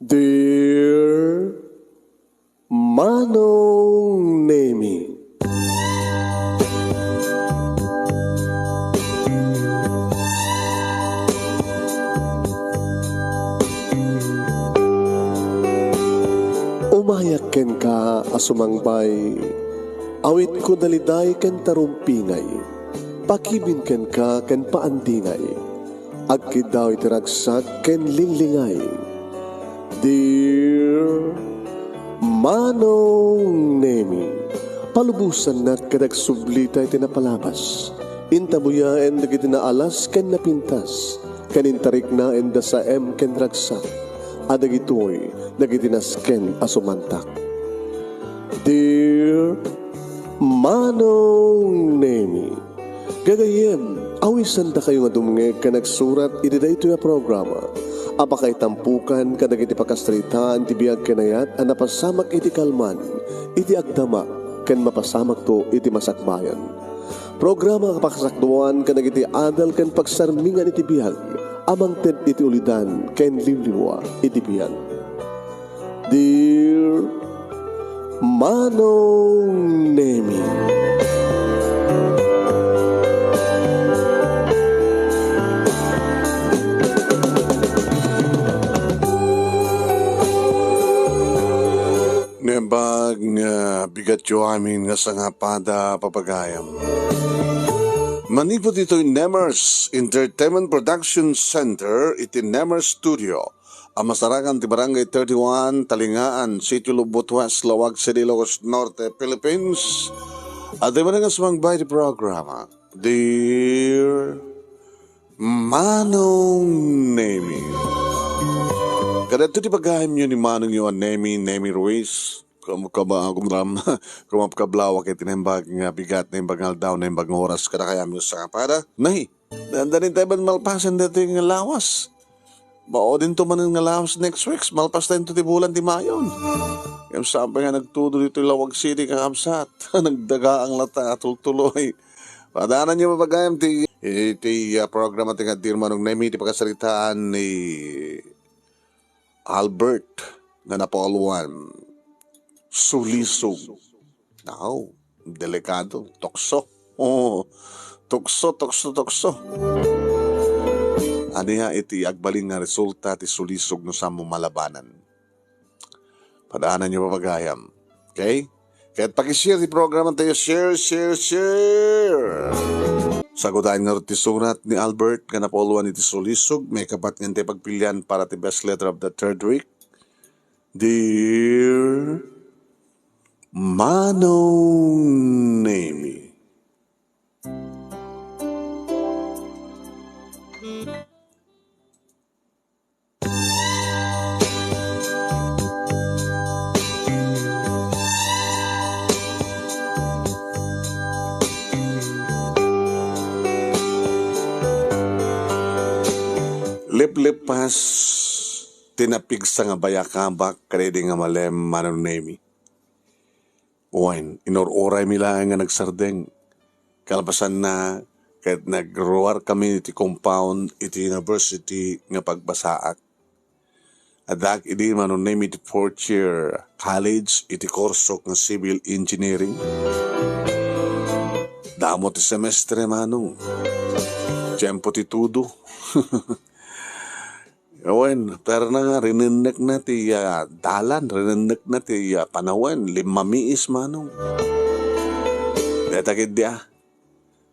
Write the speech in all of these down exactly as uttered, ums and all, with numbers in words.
Dear Manong Nemi. Umayak kenka a sumangbay, awitko daliday ken tarumpingay, pakibin kenka ken paandingay, agkiddaw iti ragsak ken linglingay. Dear Manong Nemi, palubosannak ket agsublita iti napalabas. Intabuyaen dagiti naalas ken napintas, ken intariknaen da saem ken ragsak, a dagitoy dagiti nasken a sumantak. Dear Manong Nemi, gagayyem, awisandakayo nga dumngeg ken agsurat iti daytoy a programa a pakaitampokan kadagiti pakasaritaan ti biag ken ayat a napasamak iti kalman, iti agdama, ken mapasamakto iti masakbayan. Programa a pakasakduan kadagiti adal ken pagsarmingan iti biag a mangted iti ulidan ken liwliwa iti biag. Dear Manong Nemi. Naimbag nga bigatyo amin nga sangapada, papagayam. Manipud ditoy Nemers Entertainment Production Center iti Nemers Studio, a masarakan ti Barangay thirty-one, Talingaan, Sitio Lubot West, Laoag City, Ilocos Norte, Philippines. Adda manen nga sumangbay ti programa, Dear Manong Nemi. Kadagito ti pagayamyo ni Manongyo a Nemi, Nemi Ruiz. Kum-, kaba-, kumram-, kumapkablawak iti naimbag nga bigat, naimbag nga aldaw, naimbag nga oras, kadakayamyo sangapada. Nay, dandanin tayo ban malpasen daytoy nga lawas. Maudinto manen nga lawas next week, malpas tayo ti bulan ti Mayo. Ngem sapay nga nagtudo ditoy Laoag City, kakabsat. Nagdagaang lata, tultuloy. Padanan niyo, papagayam, ti, iti, ah, programa ti nga Dear Manong Nemi, ti pakasaritaan ni Albert nga napauluan, sulisog. Aw, delikado. Tukso. Oh, tukso, tukso, tukso. Ania iti agbalin nga resulta ti sulisog no saan mo malabanan? Padanan niyo, papagayam. Okay? Ket paki-share ti programa tayo. Share, share, share! Sagutan nga ti surat ni Albert nga napauluan iti sulisog, maikapat nga ti pagpilian para ti best letter of the third week. Dear Manong Nemi. Liplepas ti napigsa nga bayakabak kadaydi nga malem, Manong Nemi. Wen, inur-uraymi laeng nga nagsardeng. Kalpasanna, ket nagruarkami iti compound iti university nga pagbasaak. Addaak idi, Manong Nemi, iti fourth year college iti kursok nga civil engineering. Damo ti semestre, Manong. Tiempo ti tudo. Wen, perna nga rinennekna ti, ah, dalan, rinennekna ti, ah, panawen, limmamiis, Manong. Dayta ketdi, ah.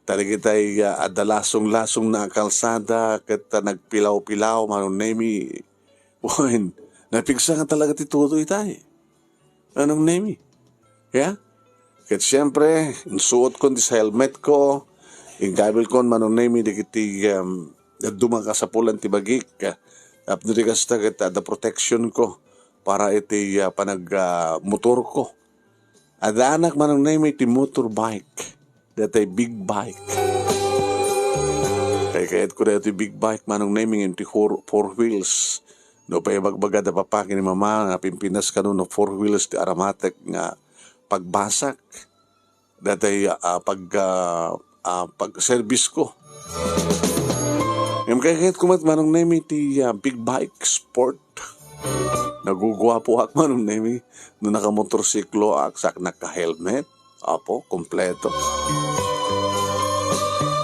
Dagitay, ah, adda lasong-lasongna a kalsada ket, ah, nagpilaw-pilaw, Manong Nemi. Wen, napigsa nga talaga ti tudo itay. Manong Nemi. Ya? Ket siempre, insuotkon ti helmet ko, inggabilkon, Manong Nemi, dagiti, um, dadduma kasapulan ti bagik, ah, tapno di kasta ket adda protection ko para iti, ah, panag, ah, motor ko. Addaanak, Manong Nemi, ti motorbike. Datay big bike. Kay kayat ko daytoy big bike, Manong Nemi, ngem ti four, four wheels. No pay bagbaga da papa ken ni mama nga pimpinas kano no four wheels ti aramatek nga pagbasak. Datay, ah, pag, ah, ah, pag-service ko. Ngem kay kayat ko met, Manong Nemi, ti, ah, big bike sport. Naguguapoak, Manong Nemi, no nakamotorsikloak, sa naka-helmet. Apo, kompleto.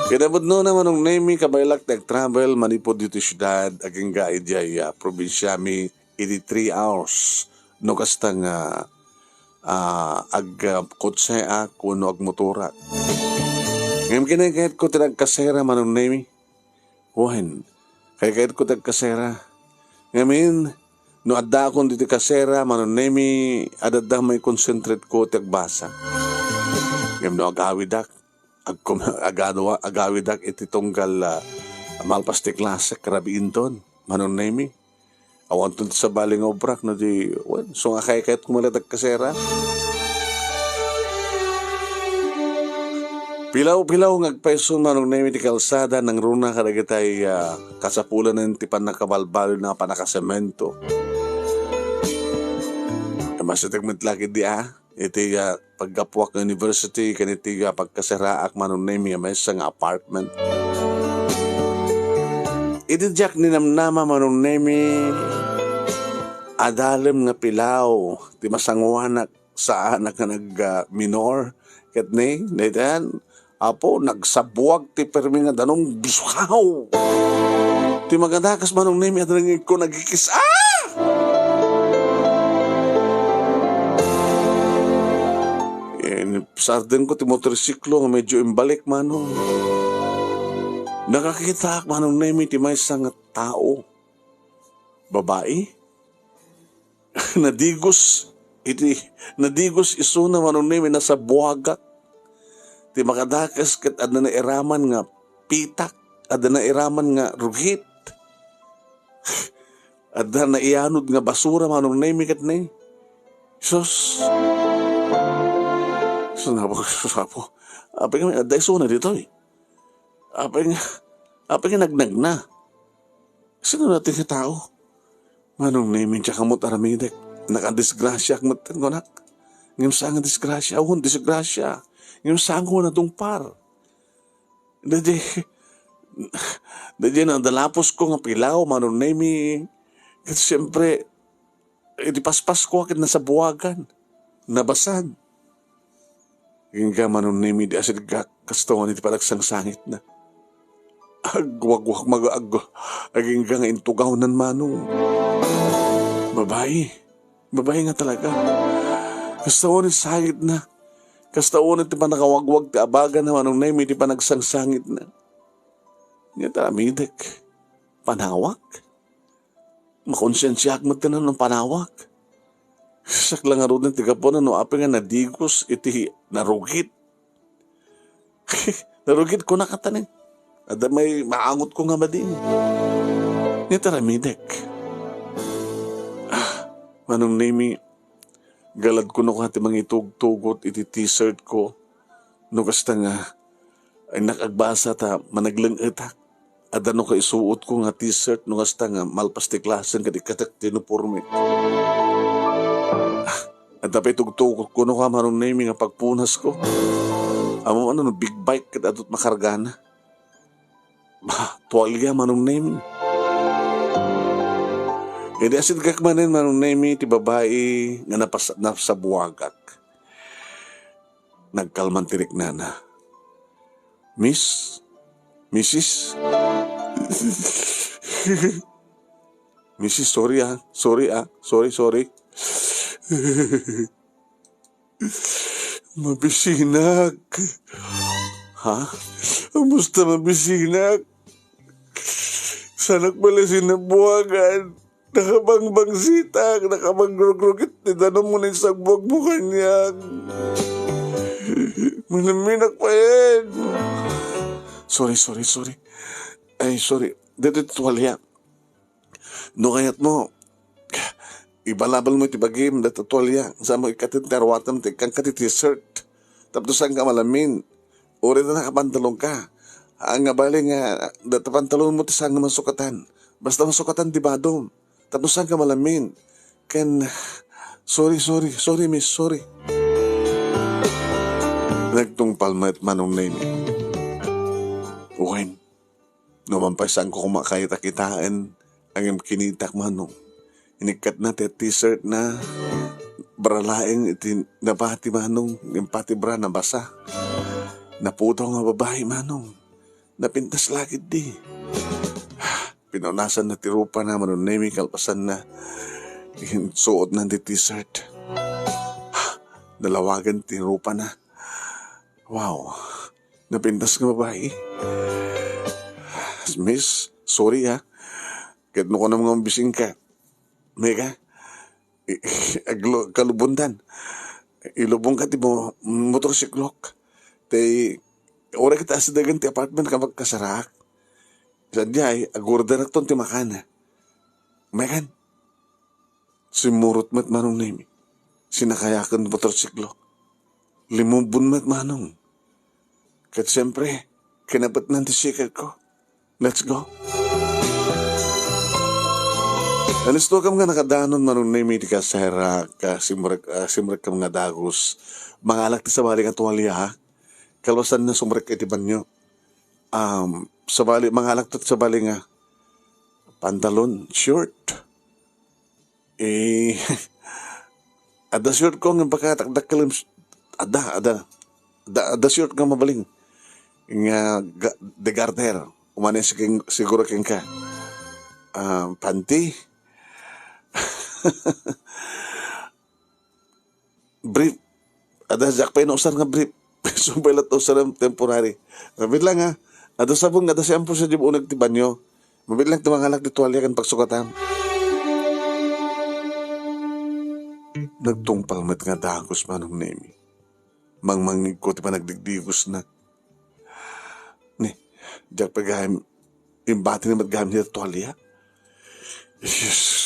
Kinapudnona, Manong Nemi, kabaelak ti ag-travel manipud ditoy siudad, agingga idiay, ah, probinsiami, iti three hours. No kasta nga, ah, ag-, ah, kotseak wenno agmotorak. Ngem kinaykayatko ti nagkasera, Manong Nemi. Wen, kaykayatko ti agkasera. Ngamin, no addaakon ditoy kasera, Manong Nemi, adda maikonsentrate ko ti agbasa. Ngem no agawidak, agkum-, agadawa-, agawidak iti tunggal, ah, malpas ti klasek, rabiinton, Manong Nemi. Awanton ti sabali nga obrak no di, wen, so nga kaykayatko met la ti agkasera. Pilaw-pilaw nga agpayso, Manong Nemi, ti kalsada, nangruna kadagitay, ah, kasapulan ti pannakabalbaliw nga pannakasemento. Masitek met la ketdi, ah. Iti, ah, paggapuak nga university, ken iti, ah, pagkaseraak, Manong Nemi, a maysa nga apartment. Iti diak ninamnama, Manong Nemi, adalem nga pilaw ti masangoanak, saanak nga nag, ah, minor. Ket ni, daytan, Apo, nagsabuag ti permi nga danum, biswaw! Ti makadakas, Manong Nemi, adda nangngegko nagikis-, ah! Eh, sardenko ti motorsiklo nga medyo imbalik, Manong. Nakakitaak, Manong Nemi, ti maysa nga tao. Babai? Nadigos iti, nadigos isuna, Manong Nemi, nasabuagak. Ti makadakas ket adda nairaman nga pitak, adda nairaman nga rugit, adda naianud nga basura, Manong Nemi, ket ni. Sus. Sus, Apo, sus, Apo. Apay nga adda isuna ditoy? Apay nga, apay nga nagnagna? Sino daytoy nga tao? Manong Nemi, diak ammo aramidek. Nakadisgrasiaak metten, kunak. Ngem saan nga disgrasia? Wen, disgrasia. Ngem saan nga natungpal? Daydiay, daydiay nadalapusko nga pilaw, Manong Nemi. Ket siempre, iti paspasko ket nasabuagan, nabasag. Agingga, Manong Nemi, idi asidgak, kasta wen iti panagsangsangitna. Agwagwag, mag-, ag-, agingga nga intugawnan, Manong. Babai. Babai nga talaga. Kasta wen iti sangitna. Kasta wen iti pannakawagwag ti abagana, Manong Nemi, iti panagsangsangitna. Ket aramidek. Panawak? Makonsensiaak met ti nanpanawak. Siak la ngaruden ti gapuna no apay nga nadigos iti narugit. Narugit, kunak, ata ni. Adda may maangotko nga madi. Ket aramidek. Ah, Manong Nemi, galadko no kua ti mangitugtugot iti t-shirtko. No kasta nga, ay nakagbasa ta managleng-etak. Adda no kaisuotko nga t-shirt no kasta nga malpas ti klasen ket ikkatek ti uniforme. Ah, adda pay tugtugot kuno ka, Manong Nemi, nga pagpunasko. Ammom no big bike ket adut makargana. Bah, tuwalya, Manong Nemi. Idi asidgak manen, Manong Nemi, ti babai nga napas-, nasabuagak. Nagkalman ti riknana. Miss? Misis? Misis, sorry, ah. Sorry, ah. Sorry, sorry. Mabisinak. Ha? Kumusta, mabisinak? Saanak pay la sinabuagan. Nakabangbangsitak, nakabangrogrogit ti danum nga insabuagmo kaniak. Manaminak payen. Sorry, sorry, sorry. Ay, sorry. Dito ti tuwalya. No kayatmo, ibalabal mo iti bagim, dita tuwalya. Saan mo ikkatin ti aruatam ti ikkan ka ti t-shirt. Tapno saan ka malamin. Uray ta nakapantalon ka. Ania bale nga, dita pantalon mo ti saan nga masukatan. Basta masukatan ti badom. Tapno saan ka malamin. Ken, sorry, sorry, sorry, miss, sorry. Nagtungpal met Manong Nemi. Wen, no man pay saanko koma kayat a kitaen, ngem kinitak, Manong. Inikkatna ti t-shirt na, bra laeng iti nabati, Manong, ngem pati bra nabasa. Napudaw nga babai, Manong. Napintas la ketdi. Pinunasanna ti rupana, Manong Nemi, kalpasanna, insuotna ti t-shirt. Nalawagan ti rupana. Wow. Napintas nga babai. Miss, sorry, ha. Ket no kunam nga mabising ka, Mega, i-, aglo-, kalubondan. Ilubong ka ti mo-, motorsiklok. Tay, uray kita asidagan ti apartment nga magkasaraak. Sadiay, agorderakton ti makan. Megan, simmurot met Manong Nemi. Sinakayaken motorsiklo. Limumbon met Manong. Ket siyempre, kinapetnan ti siketko. Let's go. Nalisto kam nga nakadanon, Manong Nemi, ti kasera, ka simrek, ah, simrek kam nga dagus. Mangalak ti sabali nga tuwalya, ha? Kalpasanna, sumrek iti banyo. Um, sabali, mangalak to ti sabali nga pantalon, short. Eh, adda short ko nga pakatakdakkel, adda, adda. Adda, adda short nga mabalin. Nga ga-, de garter. Umani siguro kenka. Ah, panty. Brief. Adda, diak pay nausar nga brief. Sumpay la't usar nga temporary. Mabiit lang, ha. Adda sabon, adda shampoo sadiay uneg ti banyo. Mabiit lang ti mangalak ti tuwalya ken pagsukatam. Nagtungpal met nga dagus Manong Nemi. Mangmangngegko ti panagdigdigosna. Ni, diak pay gayam, imbatna met gayam ti tuwalya. Yes.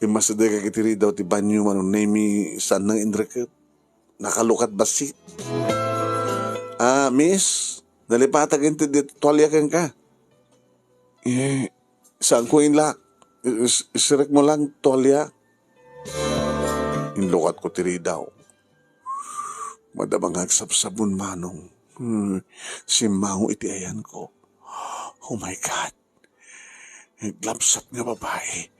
Immasidegak iti ridaw ti banyo Manong Nemi, saan nga inreket. Nakalukat bassit. Ah, miss, nalipatak inted ti tuwalya kenka. Eh, saan ko inlak? Is-, isirek mo lang tuwalya. Inlukatko ti ridaw. Madama nga agsabsabon, Manong. Hmm, simmango iti ayanko. Oh my God. Naglapsat nga babai.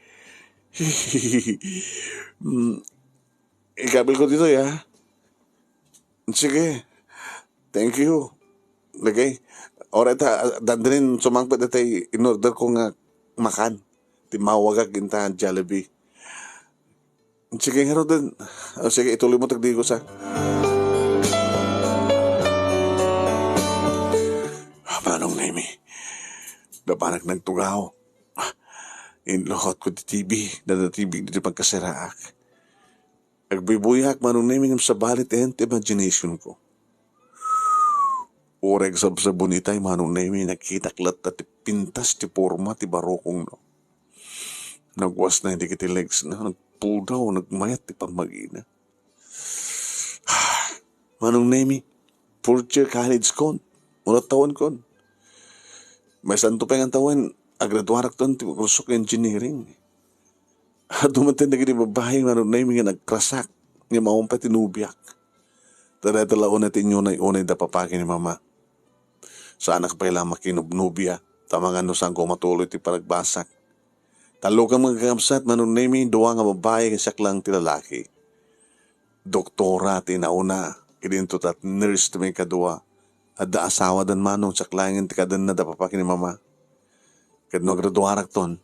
Hmm, ikabil ko ditoy, ha? Sige. Thank you. Lagay. Oray ta, dandinin sumangpet itay in-order ko nga makan. Ti mawagak inta Jollibee. Sige, ngaruden. O, sige, ituloy mo tagdigos, ha? Manong Nemi, dapanak nagtugaw. Inlukot ko ti T V, dada T V ditoy pagkaseraak. Agbuybuyak, Manong Nemi, ngem sabali ti imagination ko. Uray agsabsabon itay, Manong Nemi, nakitak latta ti pintas ti porma ti barukongna. Nagwasna dagiti legs na, nagpudaw, nagmayat ti pammagina. Manong Nemi, fourth year college kon, urat tawen kon. Maysanto pay nga tawen, agraduarakton ti kurso nga engineering. Adu met dagiti babbai, Manong Nemi, nga nagkrasak, nga maupay ti nobiak. Ta dayta la unay ti inyunay-unay da papa ken ni mama. Saanak pay la makinobnobia, ta mangan no saanko matuloy ti panagbasak. Tallo kam nga kakabsat, Manong Nemi, dua nga babbai, siak lang ti lalaki. Doktora ti nauna, idinto ta nurse ti maikadua. Adda asawadan, Manong, siak laengen ti kadenna da papa ken ni mama. Ket no agraduarakton,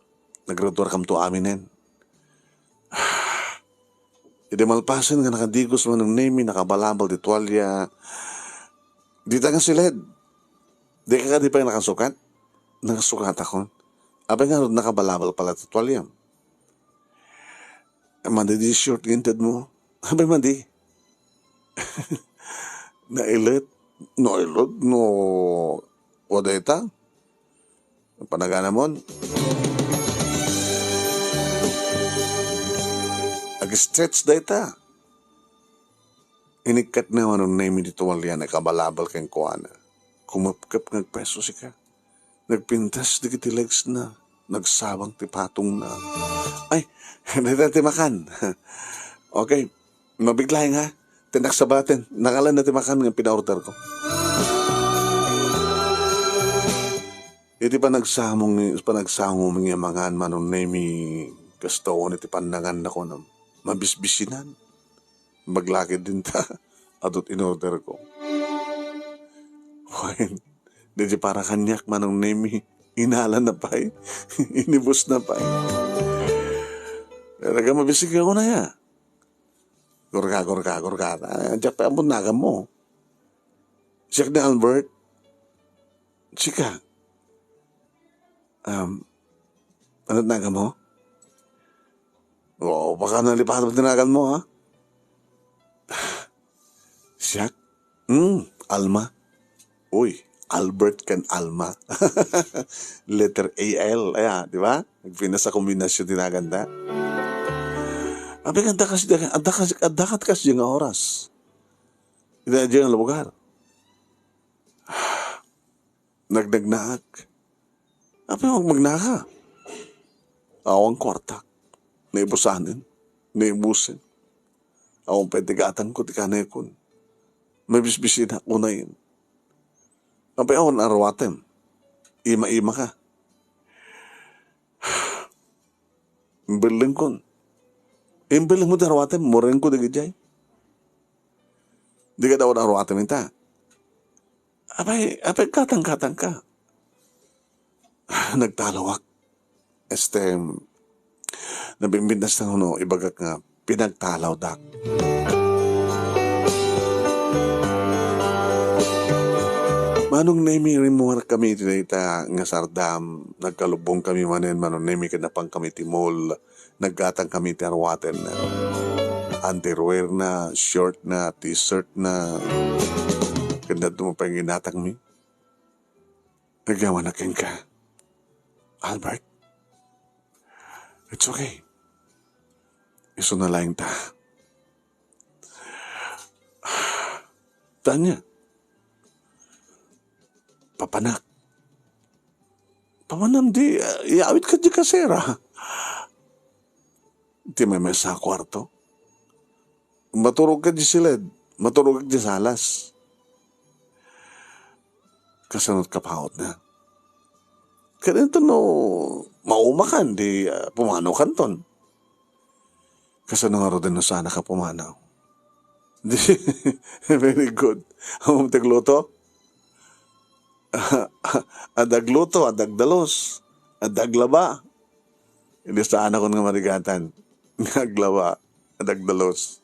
nagraduarkamto aminen. Idi malpasen nga nakadigos Manong Nemi, nakabalabal ti tualya. Dita nga siled. Dika kadi pay nakasukat? Nakasukatakon. Apay nga nakabalabal pala ti tualya. Madi di short nga inted mo. Apay madi? Nailet. Nailet no. O dayta? Panaganamon. Ag-stretch dayta. Inikkatna Manong Nemi ti tualya, nakabalabal kenkuana. Kumepkep nga agpeso sika. Nagpintas dagiti legs na. Nagsabang ti patongna. Ay, dayta ti makan. Okay. Mabiglaeng ha. Ti naksabaten. Nakalan na ti makan nga pinaorder ko. Iti panagsamong, panagsamong nga mangan Manong Nemi, Kasta unay ti pannanganna, kunam. Mabisbisinan. Maglakid dinta. Adut in order ko. Wen, daydi para kaniak, Manong Nemi. Inala na pay. Inibus na pay. Talaga mabisig ako na ya. Gurga, gurga, gurga. Ah, diak pay ammon nagan mo. Siak ni Albert. Sika. Um, ano nagan mo? Oo, baka nalipatan mo ti nagan mo, ha? Siak? Hmm, Alma. Uy, Albert ken Alma. Letter A L, aya, di ba? Nagpinas a kombinasyon ti naganda. Abi, adda kas-, adda kas-, adda kat kas nga oras. Ita diay nga lugar. Nagnagnaak. Apay, magmagnaak? Awan kuartak. Naibusanen. Naibusen. Awan pay ti gatangko ti kanekon. Mabisbisinak unayen. Apay, awan arwatem. Ima-ima ka. Imbellengkon. Imbellengmo ti arwatem, murengko dagidiay. Di ka daw arwatem ita. Apay, apay, katang-katang ka. Nagtalawak. Este, nabimbintas na kuno, ibagak nga, pinagtalawdak. Manong Nemi, rimmuar kami iti dayta nga sardam. Nagkalubong kami manen, Manong Nemi, ket napan kami ti mall. Naggatang kami ti arwaten. Underwear na, short na, t-shirt na. Ket dadduma pay nga inatangmi. Agyaman a kenka, Albert. It's okay. Isu na laeng ta. Tanya. Papanak. Pamanam di, ah, iawit ka di kasera. Ti may mesa kwarto. Maturog ka di siled. Maturog ka di salas. Kasano't kapaut na? Kadinto no maumakan, di, ah, pumano kanton. Kasano nga ruden no saan ka pumanaw? Di, very good. Ammom ti agluto? Adda agluto, adda agdalus, adda aglaba. Idi saanakon nga marigatan nga aglaba, adda agdalus.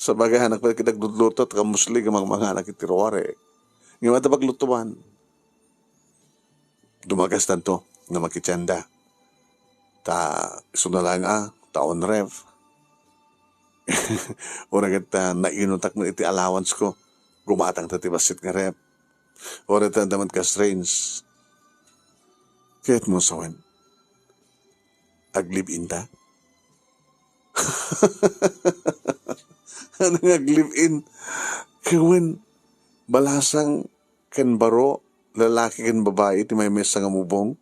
Sabagay, hanak pay ket aglutluto, ta kamusli nga mangmanganak iti ruar, eh. Ngem adda paglutuan. Dumagastanto nga makitienda. Ta isu na laeng a, ta on ref. Uray ket, ah, nainutak met iti allowance ko. Gumatangta ti bassit nga ref. Uray ta adda met gas range. Kayatmo sawen, ag-live-in ta? Ano nga ag-live-in? Kawen, balasang ken baro, lalaki ken babai, ti maymaysa nga mubong?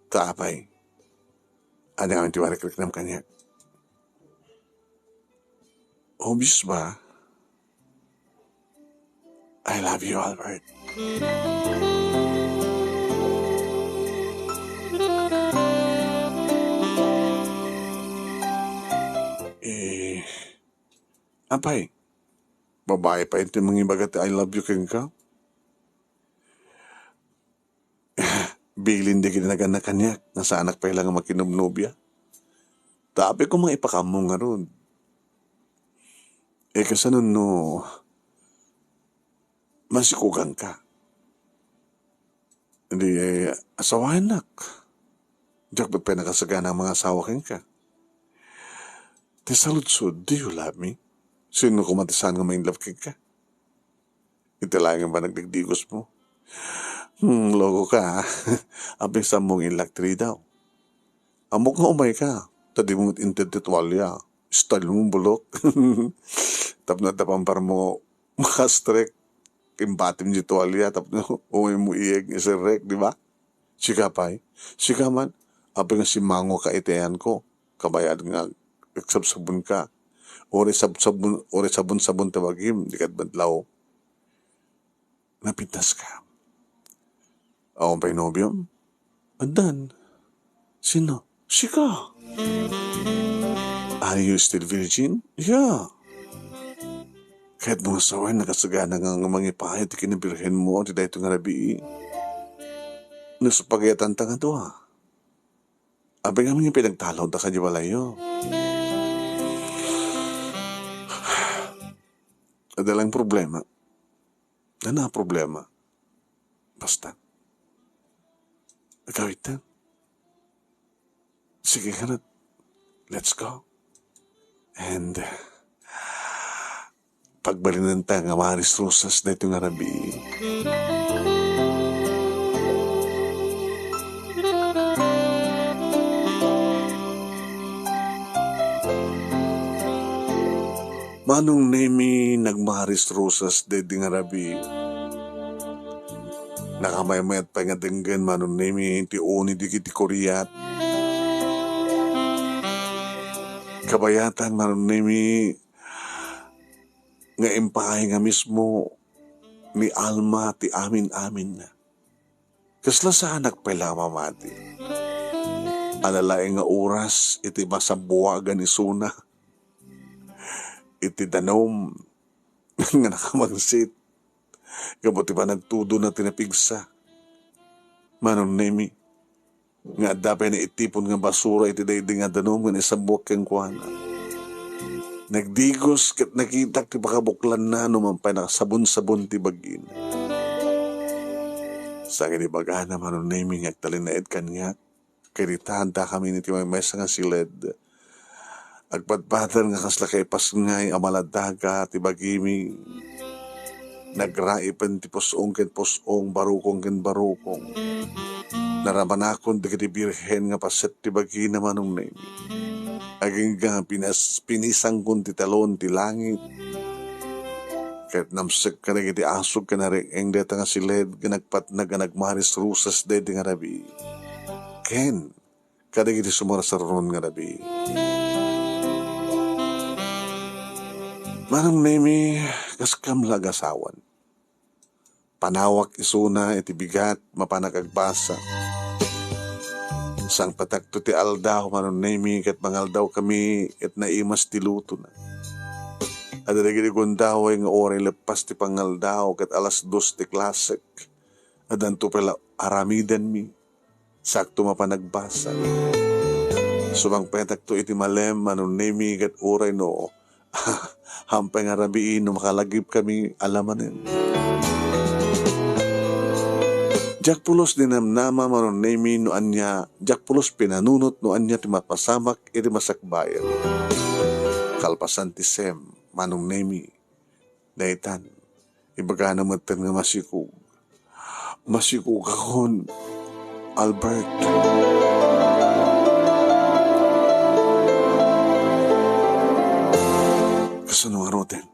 Ta apay? Ania ngamin ti marikriknam kaniak? Obvious ba? I love you, Albert. Eh, apay, babai pay ti mangibaga ti I love you kenka? Bilin dagiti naganna kaniak, nga saanak pay la nga makinobnobia. Ta apay koma nga ipakaammo ngarud. Eh, kasano no masikuganka? Di, eh, asawaennak. Diak met pay nakasagana a mangasawa kenka. Ti saludsod, do you love me? Sino koma ti saan nga ma-in love kenka? Iti laeng a panagdigdigos mo. Hmm, loko ka, ah. Apay, saan mo nga inlak ti ridaw? Ammok nga umay ka, ta di mo met inted ti tualya. Style mo, bulok. Tapno adda pampar mo, makastrek. Imbatim di tualya, tapno umay mo iyeg, iserrek, di ba? Sika pay, sika man, apay nga simmango ka iti ayanko, kabayat nga agsabsabon ka, uray sabsabon, uray sabon-sabon ti bagim, di kad madlaw. Napintas ka. Awan pay nobiom? Addan. Sino? "Sika? Are you still virgin?" "Yeah." "Ket no sawen, nakasagana nga, nga mangipaay ti kinabirhenmo ti daytoy nga rabii. No supagayatanta nga dua, apay ngamin nga pinagtalawda kadi balayyo?" "Adda lang problema." "Ania a problema?" "Basta, agawidtan." "Sige, kanat. Let's go." And, uh, pagbalinenta nga maris-rusas daytoy nga rabii. Manong Nemi, nagmaris-rusas daydi nga rabii. Nakamaymayat pay nga denggen, Manong Nemi, ti uni dagiti kuriat. Kabayatan, Manong Nemi, nga impaay nga mismo ni Alma ti amin-aminna. Kasla saanak pay la a mamati. Adda laeng nga oras iti masabuagan isuna iti danum nga nakamangsit gapu ti panagtudona ti napigsa. Manong Nemi, nga adda pay naitipon nga basura iti daydi nga danum nga naisabuak kenkuana. Nagdigos ket nakitak ti pakabuklanna no man pay nakasabonsabon ti bagina. Sa idi ibagana, Manong Nemi, nga agtalinaed kaniak, ket ita, addakami iti maymaysa nga siled. Agpadpadel nga kasla kaipasngay a maladaga ti bagimi. Nagraipen ti pus-ong ken pus-ong, barukong ken barukong. Naramanakon dagiti birhen nga paset ti bagina, Manong Nemi. Agingga pinas-, pinisangkon ti talon ti langit. Ket namsek kadagiti asug ken nareng-eng dayta nga siled nga nagpatnag a nagmaris-rusas daydi nga rabii. Ken kadagiti sumarsarunon nga rabii. Manong Nemi, kaskam la agasawan. Panawak isuna iti bigat, mapanak agbasa. Sangpetakto ti aldaw, Manong Nemi, ket mangaldawkami ket naimas ti lutona. Adda dagiti gundaway nga uray leppas ti pangaldaw ket alas dos ti klasek. Addanto pay la aramidenmi. Sakto mapan agbasa. Sumangpetakto iti malem, Manong Nemi, ket uray no hampay nga rabii no makalagipkami a la manen. Diak pulos dinamnama, Manong Nemi, no ania, diak pulos pinanunot no ania ti mapasamak iti masakbayan. Kalpasan ti sem, Manong Nemi, daytan, ibagana metten nga masikog. Masikogakon, Albert. Kasano ngaruden?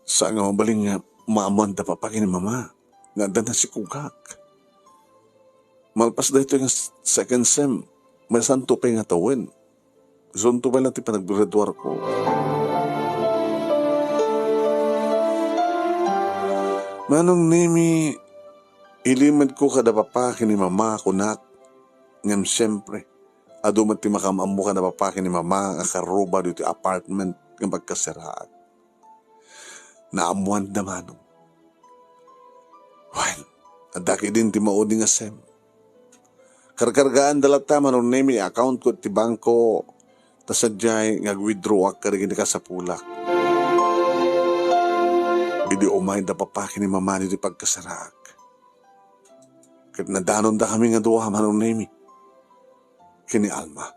Saan nga mabalin nga maammoan da papa ken ni mama nga adda nasikogak? Malpas daytoy nga s-, second sem, maysanto pay nga tawen. Isunto pay la ti panaggraduarko. Manong Nemi, ilimedko kada papa ken ni mama, kunak. Ngem siempre, adu met ti makaam-ammo kada papa ken ni mama nga karruba ditoy apartment nga pagkasiraak. Naammoanda, Manong. Wen, adda ketdin ti maudi nga sem. Karkargaanda latta, Manong Nemi, account ko iti bangko, ta sadiay nga ag-withdrawak kadagiti kasapulak. Idi umay da papa ken ni mama ditoy pagkasaraak. Ket nadanondakami nga dua, Manong Nemi, ken ni Alma.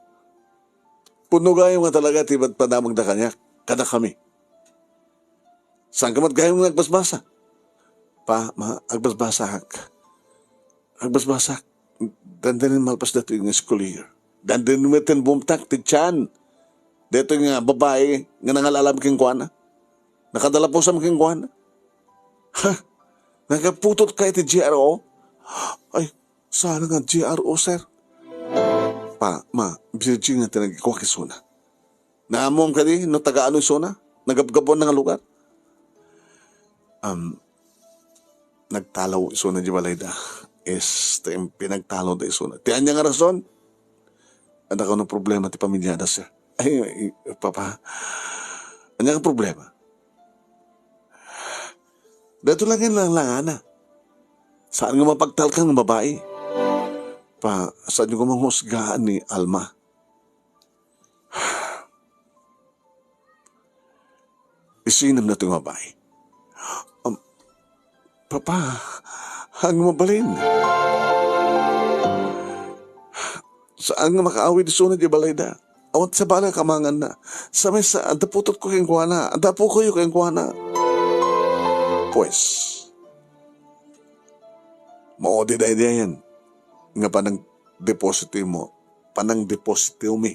Pudno gayam nga talaga ti padpadamagda kaniak, kadakami. Saanka met gayam nga agbasbasa? Pa, ma, agbasbasaak. Agbasbasaak. Dandani malpas daytoy nga school year. Dandani metten bumtak ti tian daytoy nga babai nga nangal-alam kenkuana. Nakadalapusam kenkuana. Ha? Nagaputol ka iti G R O? Ay, saan nga G R O, sir? Pa, ma, virgin nga ti nagikuak isuna. Naammom kadi no taga ano isuna? Nagabgabuan nga lugar? Um, nagtalaw isuna di balayda. Is, ti pinagtalawda isuna. Ti ania nga rason? Adda kano problema ti pamiliada, sir? Ay, ay, Papa, ania nga problema? Daytoy lang nga langlangana. Saan nga mapagtalkan nga babai? Pa, saanyo nga manghusga ni Alma? Isinam na ti babai. Um, Papa, ang mabalin. Saan nga makaawid isuna di balayda? Awan sa bala kamangan na. Sa mesa, adda putotko kenkuana. Adda pukoyo kenkuana. Pues, maudi daydiayen nga panang deposito mo, panang deposito mi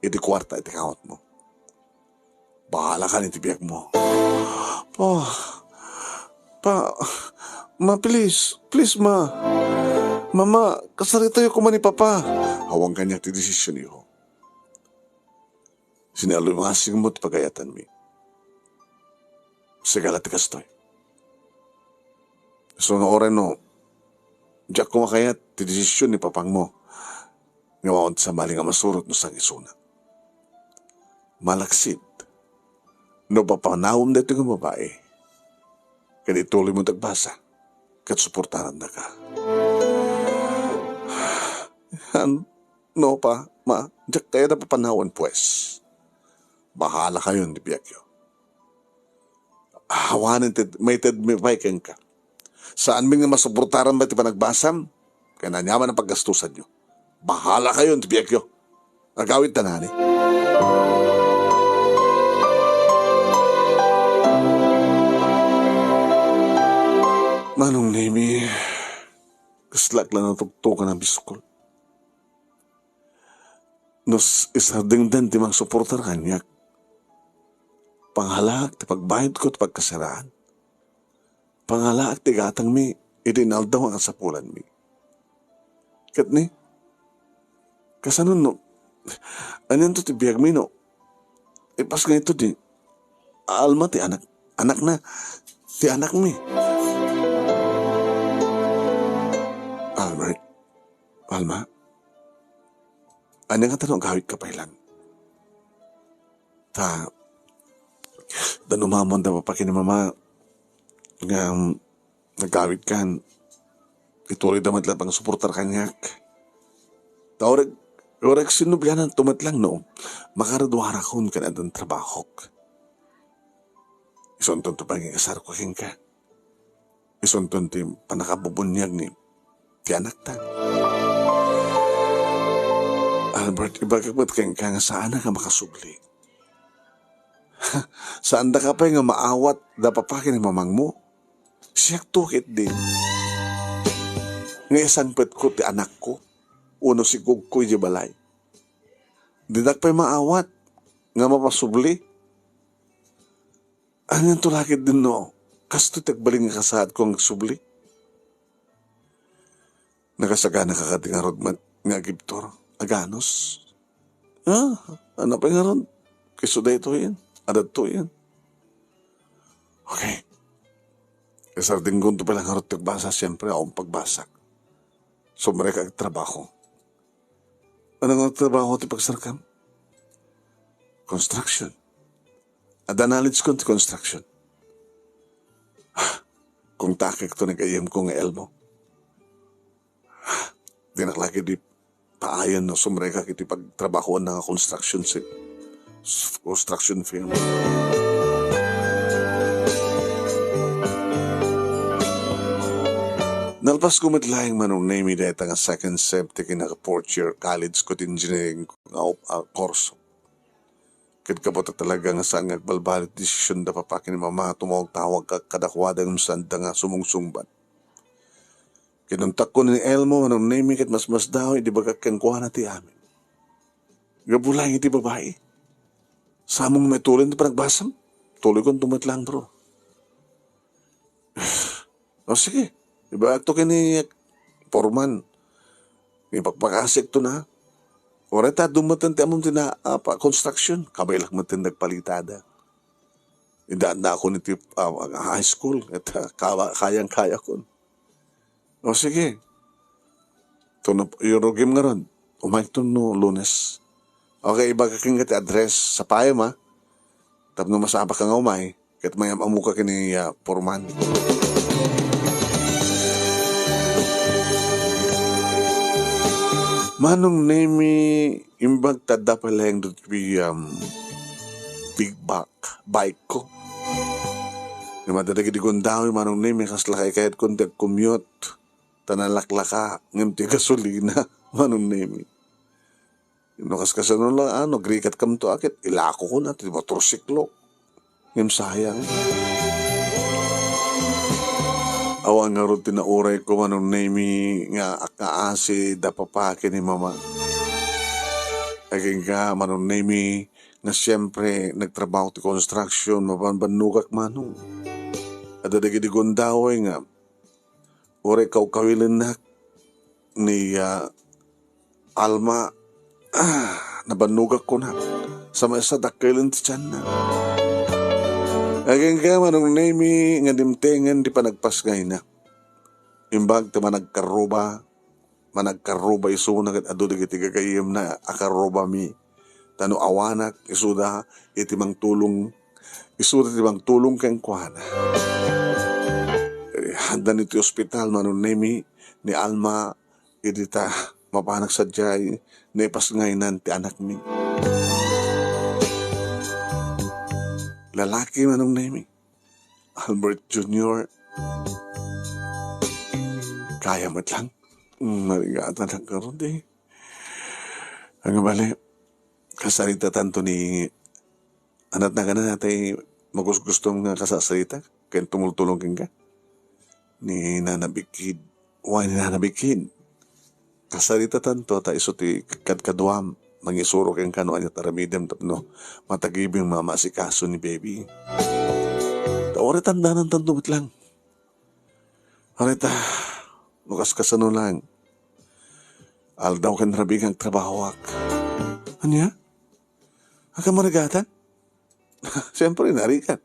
iti kuarta iti kawatmo. Bahala ka iti biagmo. Pa, pa, ma, please, please, ma. Mama, kasaritayo koma ni Papa. Awan kaniak ti desisyon, iho. Sinalumasingmo ti pagayatanmi. Sigala ti kastoy. So, no, oray no, diak koma kayat ti desisyon ni papangmo. Nga awan ti sabali nga masurot no sangisuna. Malaksid, no papanawem daytoy nga babai, ket ituloy mo ti agbasa, ket suportarandaka. An-, no, Pa, Ma, diak kayat a papanawen, pues. Bahala kayon ti biagyo. Awanen ti maited mi pay kenka. Saan mi nga masuportaran pay ti panagbasam? Kay aniaman a paggastusanyo. Bahala kayon ti biagyo. Agawid ta nani. Manong Nemi, kaslak la natugtokan a biskol. No s-, isardengdan ti mangsuportar kaniak. Pangalaak ti pagbayadko ti pagkasiraan. Pangalaak ti gatangmi idi inaldaw nga kasapulanmi. Ket ni, kasano no, anianto ti biagmi no, ipas nga ito di, Alma ti anak, anakna, ti anakmi. Albert, Alma, ania nga ta no agawidka pay lang? Ta, danumamon da papa ken ni mama nga, um, nagawidkan. Ituloy da met la pangsuportar kaniak. Ta orek, orek sinno bianan to met lang no makaruarakon ken addan trabahok. Isunton to pangikasarko kenka. Isunton ti pannakabubuniag ni ti anakta. Albert, ibagak met kenka nga saanak a makasubli. Saandaka pay nga maawat da papa ken ni mamangmo? Siakto ketdi nga isangpetko ti anakko wenno sigugko idiay balay. Dinak pay maawat nga mapasubli. Anianto la ketdin no kastoy ti agbalin nga kasaadko nga agsubli? Nakasaganaka kadi ngarud met nga agibtur, aganus? Ah, ano pay ngarud? Kayso daytoyen, adadtoyen. Okay. Isardengkonto pay lang ngarud ti agbasa, siempre, awan pagbasa. Sumrekak iti trabaho. Ano nga trabaho ti pagsarkam? Construction. Adda knowledge ko ti construction. Kung takek to nagayyemko nga Elmo. Dinak la ketdi paayan no sumrekak iti pagtrabahoanna nga construction si-, construction firm. Nalpas ko met laeng, Manong Nemi, dayta nga second sem ti kinaka-fourth year college ko ti engineering nga op-, ah, kurso. Ket gapu ta talaga nga saan nga agbalbaliw ti desisyon da papa ken ni mama, tumawag-tawagak kadakuada ngem saanda nga sumungsungbat. Kinuntakko ni Elmo, Manong Nemi, ket masmasdaaw idi ibagak kenkuana ti amin. Gapu laeng iti babai. Sa ammom nga maituloy ti panagbasam? Tuloykon to met lang, bro. O sige, ibagak to ken ni foreman. Ipakpakasik to na. Uray ta dummaten ti ammom ti na, apa, construction. Kabaylak met ti nagpalitada. Idaan na ako niti, ah, high school. Et, ah, kawa-, kayang-kaya kon. O sige. Tuno, yung rugim nga ron. Umayton no Lunes. Okay, ibaga kenka ti address, sapayam, a. Tapno masapaka nga umay, ket mayam-amoka ken ni, ah, Foreman. Manong Nemi, imbag ta adda pay laeng ditoy, um, big back, bike ko. Ngem adda dagiti gundaway, Manong Nemi, kasla kaykayatkon ti agcommute. Ta nalaklaka, ngem ti gasolina, Manong Nemi. No kaskasano la, ano, agrikatkamto a ket ilakokon a ti motorsiklo. Ngem sayang. Awan ngarud ti naurayko, Manong Nemi, nga akaasi da papa ken ni mama. Agingga, Manong Nemi, nga siempre nagtrabaho ti construction, mabanbannogak manong. Adda dagiti gundaway nga uray kawkawilennak ni, ah, Alma, ah, nabannogak kunak. Sa maysa, dakkel ti tianna. Agingga, Manong Nemi, nga dimtengen ti panagpasngayna. Imbag ti managkarruba, managkarruba isuna ket adu dagiti gagayyemna a karrubami. Ta no awanak, isuda iti mangtulong, isuda ti mangtulong kenkuana. Eh, adda ni ti ospital, Manong Nemi, ni Alma, idi ta mapanak sadiay, naipasngaynan ti anakmi. Lalaki, Manong Nemi. Albert Junior. Kaya met lang. Mm, marigatan lang karon, eh. Ang bale, kasarita tanto ni, anat na ka na natay magusgustom nga kasasarita, ken tumultulong kenka. Ni Nana Bikid. Wa ni Nana Bikid. Kasarita tanto ta isu ti kadkaduam, mangisuro kenka no ania ti aramidem tapno matagibem nga maasikaso ni baby. Ta uray tandanan tanto met lang. Uray ta, no kaskasano lang. Aldaw ken rabii nga agtrabahoak. Ania? Agka marigatan? Siyempre, narigat.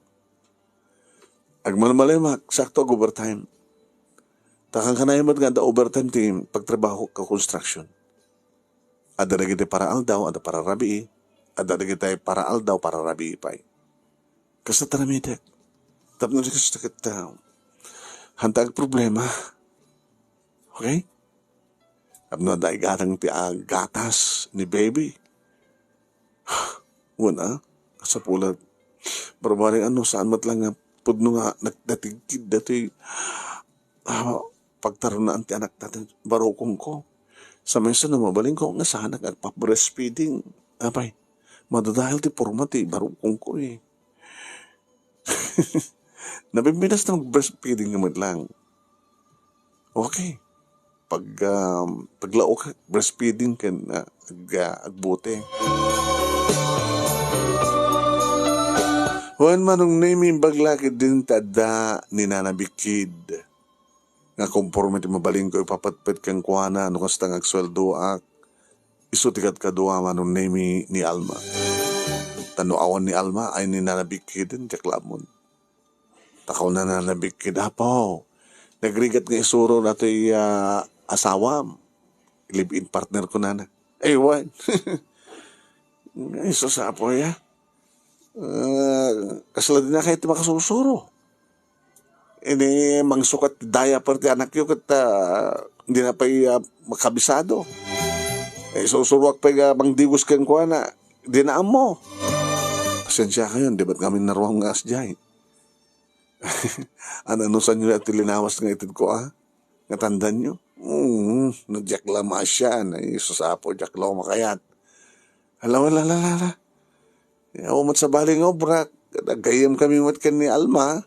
Agmalmalimak, sakto ag-overtime. Ta kankanayon met nga adda overtime ti pagtrabaho ka construction. Adda dagiti para aldaw, adda para rabii, adda dagiti para aldaw, para rabii pay. Kasta ti aramidek. Tapno di kasta ket, ah, hanta agproblema. Okay? Tapno adda igatang ti, ah, gatas ni baby. Wen, a, kasapulan. Barbareng, ano, saan met lang nga pudno nga nagdatigkid datoy, ah, pagtarunaan ti anakta ti barukongko. Sa maysa no mabalingko nga saanak agpa-breastfeeding. Apay, madadael ti porma ti barukongko, eh. Nabimbinas na mag-breastfeeding nga met lang. Okay. Pag, um, paglaok, breastfeeding ken, ah, ag-, ah, agbote. Wen, Manong Nemi, imbag la ketdin ti adda ni Nana Bikid. Nga konforme ti mabalin ko ipapatpet kenkuana no kasta nga agsueldoak, isu ti kadkadua, Manong Nemi, ni Alma. Ta no awan ni Alma, ay ni Nana Bikid, diak la ammon. Ta kuna ni Nana Bikid, "Apo, nagrigat nga isuro datoy, ah, asawam. Live-in partner ko, nana." Ay, wen. Ay, sus, Apo, ya. Ah, kasla dinakay ti makasusuro. Idi mangsukat ti diaper ti anakyo ket, ah, dina pay, ah, makabisado. Eh, susuroak pay nga mangdigos kenkuana, dina ammo. Pasensiakayon, di met ngamin naruam nga kasdiay. Ananusanyo ti linawas nga itedko, a? Nga tandanyo? Mm, no diak la maasian, ay, sus, Apo, diak la makayat. Ala, wala, la, la, la. Awan met sabali nga obra. Naggayyem kami met ken ni Alma.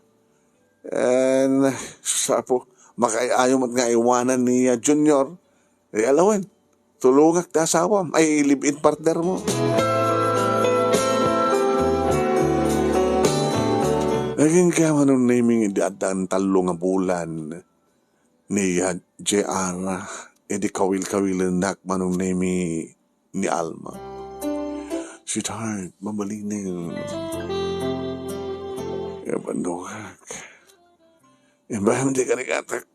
And, sus, Apo, makaay-ayo met nga iwanan ni, ah, Junior. Ay, ala wen, tulongak ti asawam. Ay, live-in partner mo. Agingga, Manong Nemi, idi addan tallo nga bulan ni, ah, J R, idi kawil-kawilennak, Manong Nemi, ni Alma. Sweetheart, mabalin. Abandogak. Imbag ti karigatak.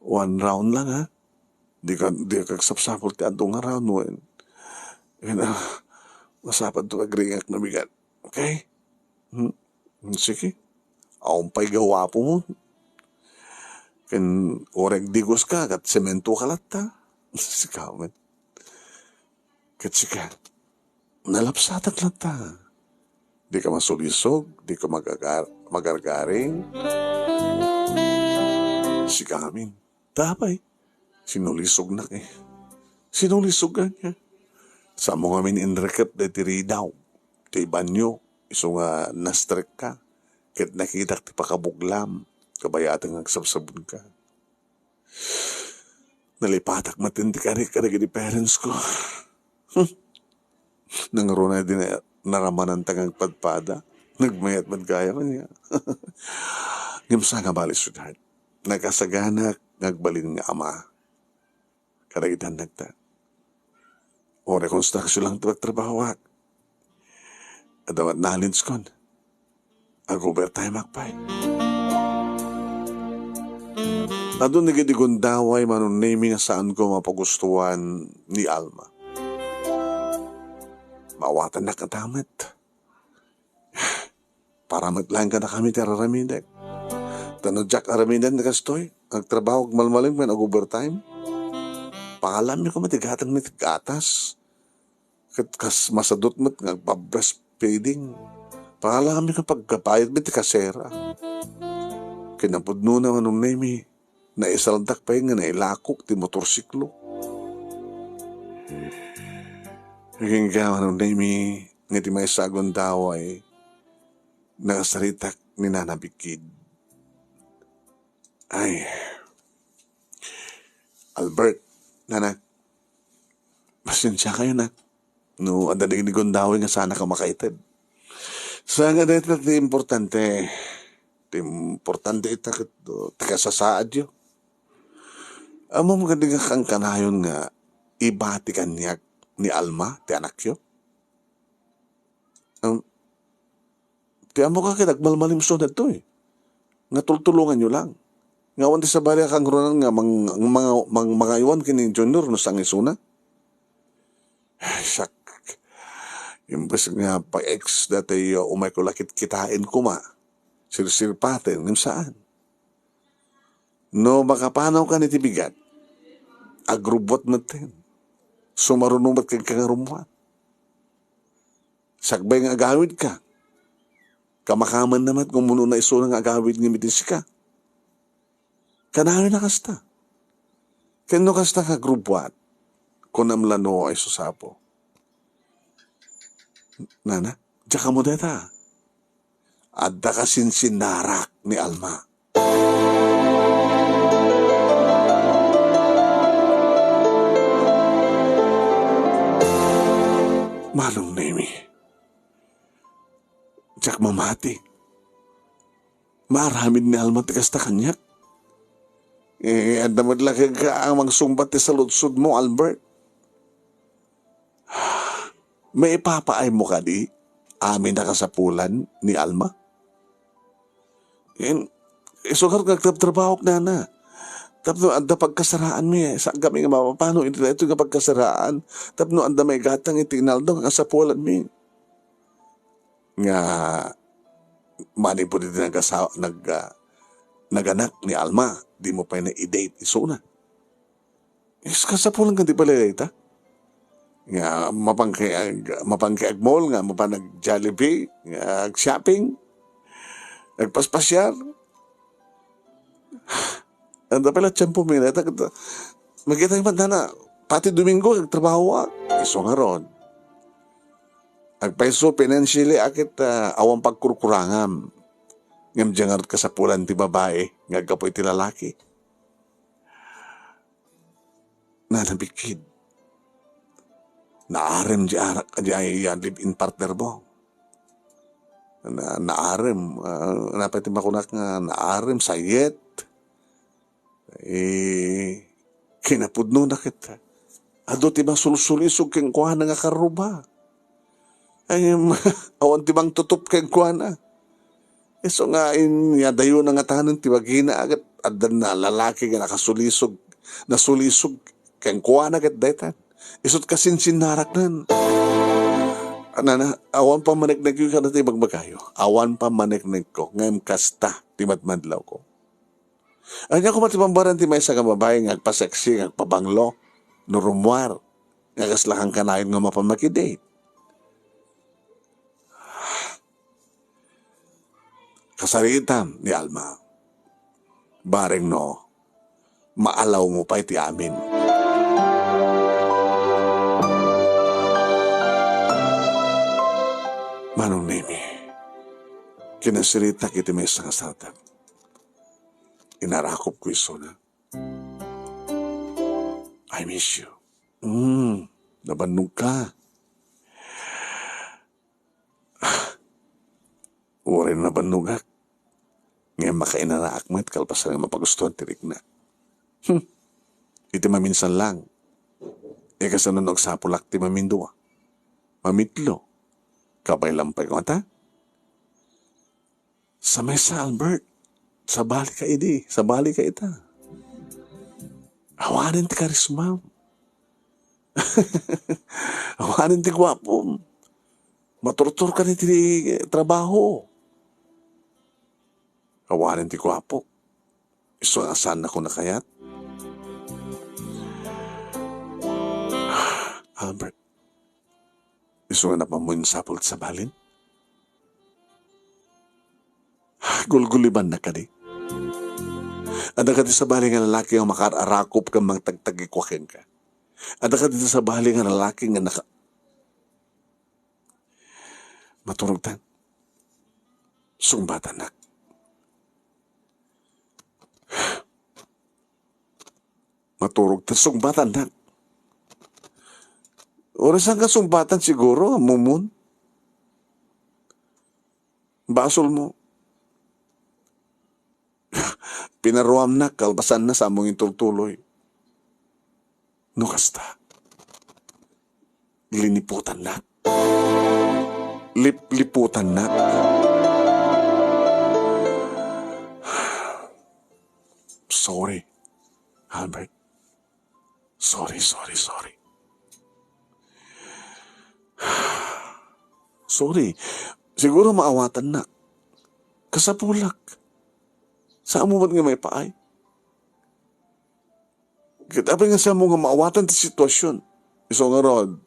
One round lang, ha? Di ka, di ka agsapsapul ti adu nga ranuwen. Ken, ah, masapadto agringak no bigat. Okay? Hmm? Sige. Awan pay gawapo mo. Ken, orek digos ka, kat semento ka latta. Sika met. Ket sika, nalapsatak latta. Di ka masulisog, di ka magagar-, magargaring. Sika ngamin. Tapay, sinulisognak eh. Sinulisog kaniak. Samo ngamin inrikep daytoy ridaw, ti banyo, isu nga nastrek ka, ket nakitak ti pakabuglam, kabayatan nga agsabsabon ka. Nalipatak met ti kari kadagiti parents ko. Hmm. Nangruna di na, naramananta nga agpadpada. Nagmayat met gayam ania. Ngem sa nga bali, sweetheart, nakasaganak nga agbalin nga ama. Kadagiti annakta. O rekonstruksyon lang ti pagtrabahoak. Adda met nalinskon. Ag-overtime ak pay. Adu dagiti gundaway, Manong Nemy, nga saanko mapagustuan ni Alma. Maawatannak katamet. Para met laeng kadakami ti ar-aramidek. Ta no diak aramiden ti kastoy, agtrabaho, agmalmalim, ken ag-overtime, pangalaanmi koma ti gatangmi ti gatas. Ket kas masadut met nga agpa-breastfeeding, pangalaanmi nga pagkapayatmi ti kasera. Kinapudnona, Manong Nemy, naisaldak pay nga nailakok ti motorsiklo. Agingga, Manong Nemy, nga ti maysa a gundaway, nakasaritak ni Nana Bikid. Ay, Albert, Nana, pasensiakayo, nak, no adda dagiti gundaway nga saannak a makaited. Sa nga dayta ti importante, ti importante ita ket, uh, ti kasasaadyo. Ammom kadi nga kankanayon nga ibati kaniak ni Alma ti anakyo? Um, ti ammoka ket agmalmalimso daytoy, nga tultulonganyo lang. Nga awan ti sabali a kangrunan nga mang-, mang-, mang-, mangaywan ken ni Junior no sangisuna. Ay, siak. Imbes nga pa-ex daytoy, umayko la kitkitaen koma. Sirsirpaten, ngem saan. No makapanawkan iti bigat, agrubbuat metten. Sumaruno met kenka nga rummuar. Sakbay nga agawidka, kamakamenna met nga umuna isuna nga agawid ngem iti sika. Kanayon a kasta. Ken no kasta nga agrubbuat, kunam la no isu sa Apo. Nana, diak ammo dayta. Adda kasinsinnarak ni Alma. Manong Nemy, diak mamati. Maaramid ni Alma ti kasta kaniak. Eh, adda met la kenka a mangsungbat ti saludsodmo, Albert. Maipapaaymo kadi amin a kasapulan ni Alma? Ken, isu ngarud nga agtrabtrabahok, nana. Tapno adda pagkasaraanmi, saankami nga mapapano iti daytoy nga pagkasaraan. Tapno adda maigatang iti inaldaw nga kasapulanmi. Nga manipud iti nagasa-, nag-, ah, naganak ni Alma, dimo pay na i-date isuna. Is, kasapulan nga di pala dayta. Nga mapan kay ag-, mapan kay ag-mall, nga mapan ag-Jollibee, nga ag-shopping, agpaspasiar. Anda pala tiempo mi, neta, makita man, nana, pati Domingo, agtrabaho, ah. Isu ngarud. Agpayso financially a ket, ah, awan pagkurkurangam. Ngem diay ngarud kasapulan ti babai nga aggapu iti lalaki. Nana Bikid. Naarem di arak, di ay, ah, live-in partner mo. Na, naarem, ah, napay ti makunak nga naarem, sayet. Eh, kinapudnona ket adu ti masulsulisog kenkuana nga karruba. Ay, awan ti mangtutup kenkuana. Isu nga inyadayona ngatanen ti bagina, ket adda na lalaki nga nakasulisog, nasulisog Kenkuana ket daytan. Isut' kasinsinnaraknan. Nana, awan pammaneknekyo kada ti ibagbagayo. Awan pammaneknekko, ngem kasta ti madmadlawko. Ania koma ti pambaran ti maysa nga babai nga agpa-sexy, nga agpabanglo, no rummuar, nga kasla kankanayon nga mapan makidate? Kasaritam ni Alma. Bareng no, maalawmo pay ti amin. Manong Nemi, kinasiritak iti maysa nga sardeng. Inarakopko isuna. I miss you. Mm, nabannogka. Uray nabannogak, ngem makainanaak met kalpasan nga mapagustuan ti rikna. Hmm. Iti maminsan lang, e, kasano no agsapulak ti mamindua, mamitlo, kabay lang pay koma ta? Sa maysa, Albert, sabali ka idi, sabali ka ita. Awanen ti karismam. Awanen ti guapom. Maturturkan iti trabaho. Awanen ti guapo. Isu nga saannakon a kayat. Albert, isu nga napammo insapul ti sabalin? Gulgulibannak kadi? Adda kadi sabali nga lalaki nga makaar-arakop ken mangtagtagikua kenka? Adda kadi sabali nga lalaki nga naka-, maturogtan? Sungbatannak. Maturogtan, sungbatannak. Uray saan ka sungbatan siguro, Mumun. Basolmo. Pinaruamnak, kalpasanna, saanmo nga intultuloy. No kasta, liniputannak. Lipliputannak. Sorry, Albert. Sorry, sorry, sorry. Sorry. Siguro maawatannak. Kasapulak. Saanmo met nga maipaay? Ket apay nga saanmo nga maawatan ti sitwasyon? Isu ngarud,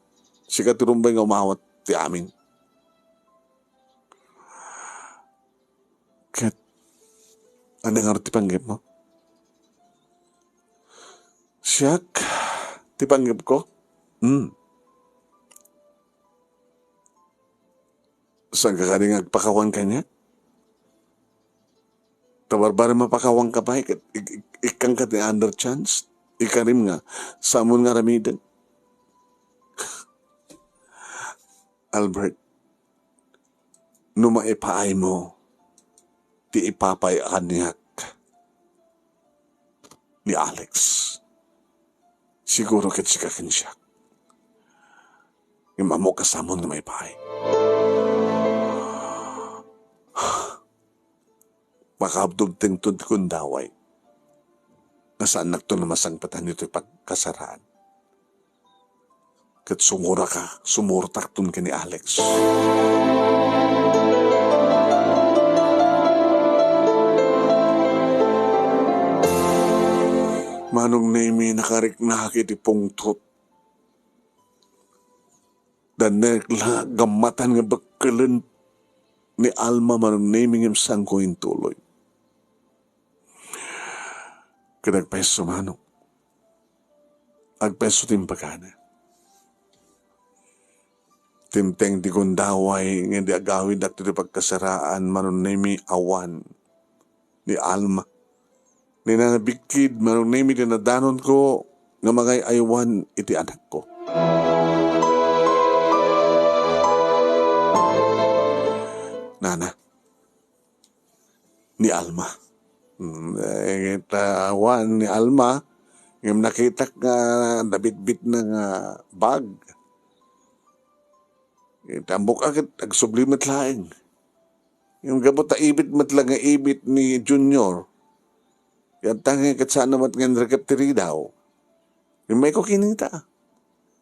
sika ti rumbeng nga umawat ti amin. Ket, ania ngarud ti panggepmo? Siak, ti panggepko? Hmm. Saanka kadi nga agpakawan kaniak? Ta barbarem mapakawanka pay, ket ik-, ik-, ikkanka ti under chance? Ikarim nga, saanmon nga aramiden? Albert, no maipaaymo ti ipapay-anniak ni Alex, siguro ket sika ken siak. Ngem ammok a saanmon nga maipaay. Makaabdobtengton ti gundaway nga saannakton a masangpetan ditoy pagkasaraan. Ket sumuraka, sumurtakton ken ni Alex. Manong Nemi, nakariknak iti pungtot. Dandek la gammatan nga bekkelen ni Alma, Manong Nemi, ngem saanko intuloy. Ket agpayso, Manong. Agpayso ti imbagana. Timteng ti gundaway nga idi agawidakto ti pagkasaraan, Manong Nemi, awan ni Alma. Ni nanabikkid, Manong Nemi, ti nadanonko nga mangay-aywan iti anakko. Nana, ni Alma. Mm, eh, ta-, awan ni Alma, ngem nakitak nga nabitbitna nga bag. Eh, tambok a ket agsubli met laeng. Ngem gapu ta ibit met la nga ibit ni Junior, yantangay ket saan met nga inrikep ti ridaw. Immayko kinita.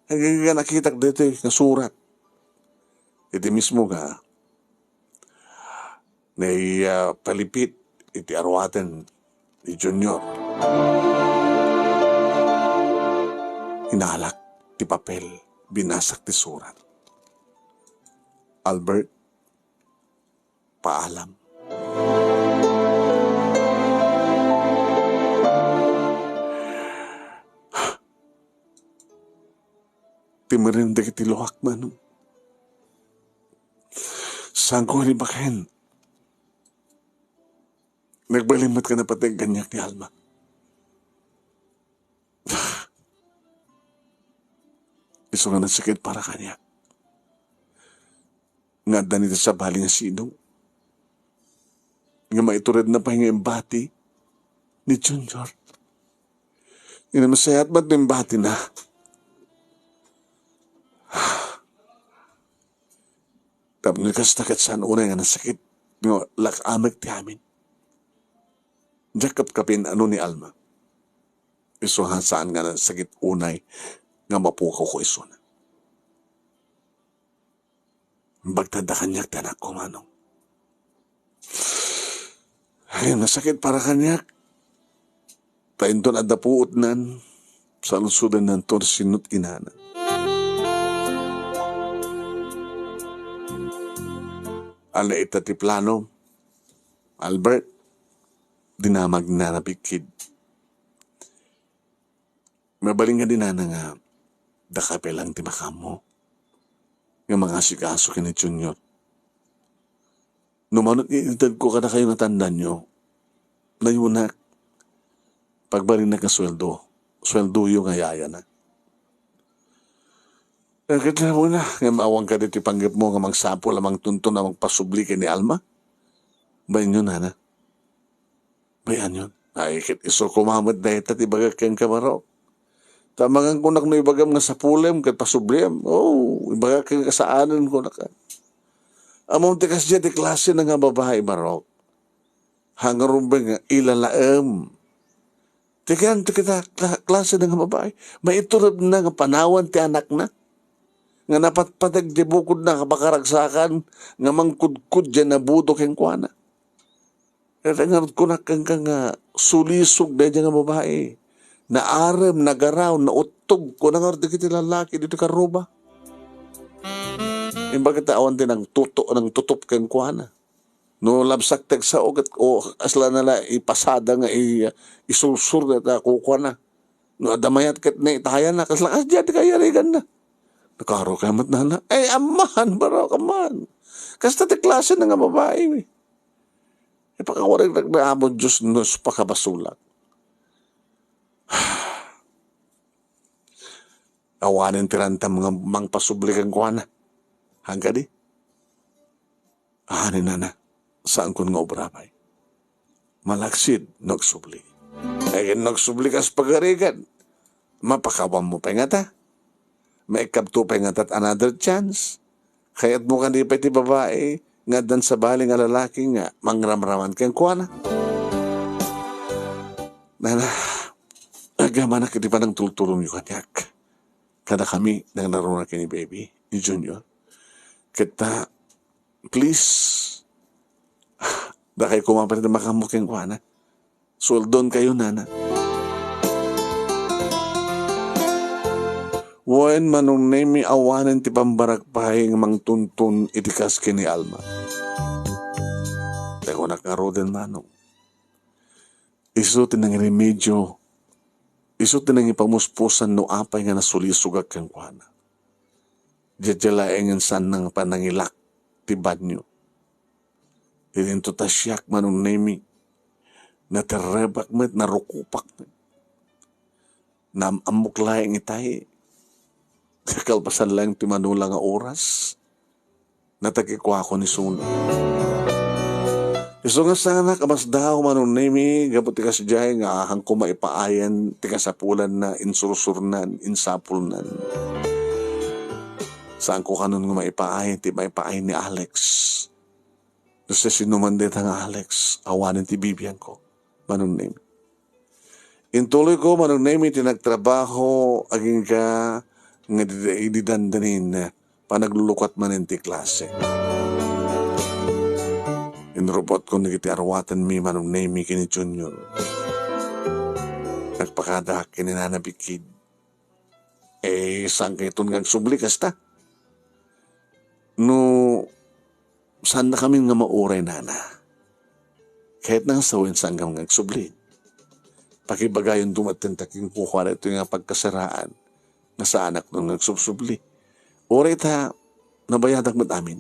Agingga nakitak daytoy nga surat. Iti mismo nga nai-, ah, palipit iti aruaten ni Junior. Inalak ti papel, binasak ti surat. Albert, paalam. Timerem dagiti luak, Manong. Saanko ni baken. Nagbalin met nga napateg kaniak ni Alma. Isu nga nasakit para kaniak nga adda iti sabali nga sidong nga maituredna pay nga imbati ni Junior. Ngem nasayaat met no imbatina. Tapno kasta ket saan unay nga nasakit nga lak-amek ti amin. Diak kapkapin ano ni Alma. Isu nga saan nga nasakit unay nga mapukawko isuna. Bagtadda kaniak ti anakko, Manong. Ay, nasakit para kaniak. Ta inton adda puotnan, saludsodennanto no sino't inana. Ala ita ti plano, Albert, dinamag ni Nana Bikkid. Mabalin nga di, Nana, nga dakayo pay lang ti makaammo nga mangasikaso ken ni Junior. No mano ti itedko kadakayo nga tandanyo, nayunak, pagbalinnak nga sueldo, sueldoyo nga yayana. Ket mo na, nga maawan ka ditoy panggepmo nga mangsapul a mangtunton a mangpasubli ken ni Alma? Bainyo, Nana. Bay-anyon. Ay, ket isu koma met dayta ti ibagak kenka, Barok. Ta amangan kunak no ibagam nga sapulem ket pasubliem. Oh, ibagak kenka saanen kunak. Ammom ti kasdiay ti klase na nga babai, Barok. Hangarumbe nga ilalaem. Ti kayat ti kita kla-, klase na nga babai. Maituredna nga panawan ti anakna. Nga napatpateg ti bukodna nga pakaragsakan nga mangkudkod diay nabudo kenkuana. Ket ngarud kunak kenka nga sulisog daydiay nga babai. Naarem, nagaraw, nauttog, kuna ngarud dagiti lalaki ditoy karruba. Imbag ta awan ti nangtuto-, nangtutop kenkuana. No labsak ti agsao ket, o, kasla na la ipasada nga i-, isursur dayta kukuana. No adda mayat ket naitayan na, kasla kasdiay ti kayariganna. Nakaro kay met nana. Ay, amman, Barok, amman. Kasta ti klase na nga babai, eh. Ipakawaregnak na Apo Dios no isu pakabasolak. Awanen ti rantam nga mangpasubli kenkuana. Haanka di? Awanen, Nana. Saankon nga obra pay. Malaksid no agsubli. Ay, no agsubli kas pagarigan. Mapakawanmo pay ngata. Maikkabto pay ngata't another chance. Kayatmo kadi pay ti babai nga addan sabali nga lalaki nga mangramraman kenkuana. Nana, agamanak iti panangtultulongyo kaniak. Kadakami, nangngaruna ken ni Baby, ni Junior. Ket ta, please, dakayo koma pay ti makaammo kenkuana. Sueldonkayo, Nana. Wen, Manong Nemi, awanen ti pambarag pay nga mangtuntun iti kas ken ni Alma. Ti kunak ngaruden, Manong. Isu ti nangiremedio, isu ti nangipamuspusan no apay nga nasulisogak kenkuana. Diay laengen saan nga panangilak ti banio. Idinto ta siak, Manong Nemi, naterrebak met, narukopak met. Naam-ammok laeng itay. Kalpasan laeng ti mano la nga oras, natagikuakon isuna. Isu nga saanak a masdaaw, Manong Nemi, gapu ti kasdiay nga ahanko maipaayan ti kasapulanna, insursurnan, insapulnan. Saanko kanon nga maipaayan ti maipaay ni Alex. No siasinoman dayta nga Alex, awanen ti bibiangko, Manong Nemi. Intuloyko, Manong Nemi, ti nagtrabaho agingga nga idi, idi dandanin, panaglulukat manen ti klase. Inrupotko dagiti aruatenmi, Manong Nemi, ken ni Junior. Nagpakadaak ken ni Nana Bikid. Eh, saan kayton nga agsubli kasta? No, saannakamin nga mauray, Nana. Kayatna nga sawen, saankam nga agsubli. Pakibagayonto met kenka kenkuana daytoy nga pagkasaraan nga saanakon nga agsubsubli. Uray ta, nabayadak met amin.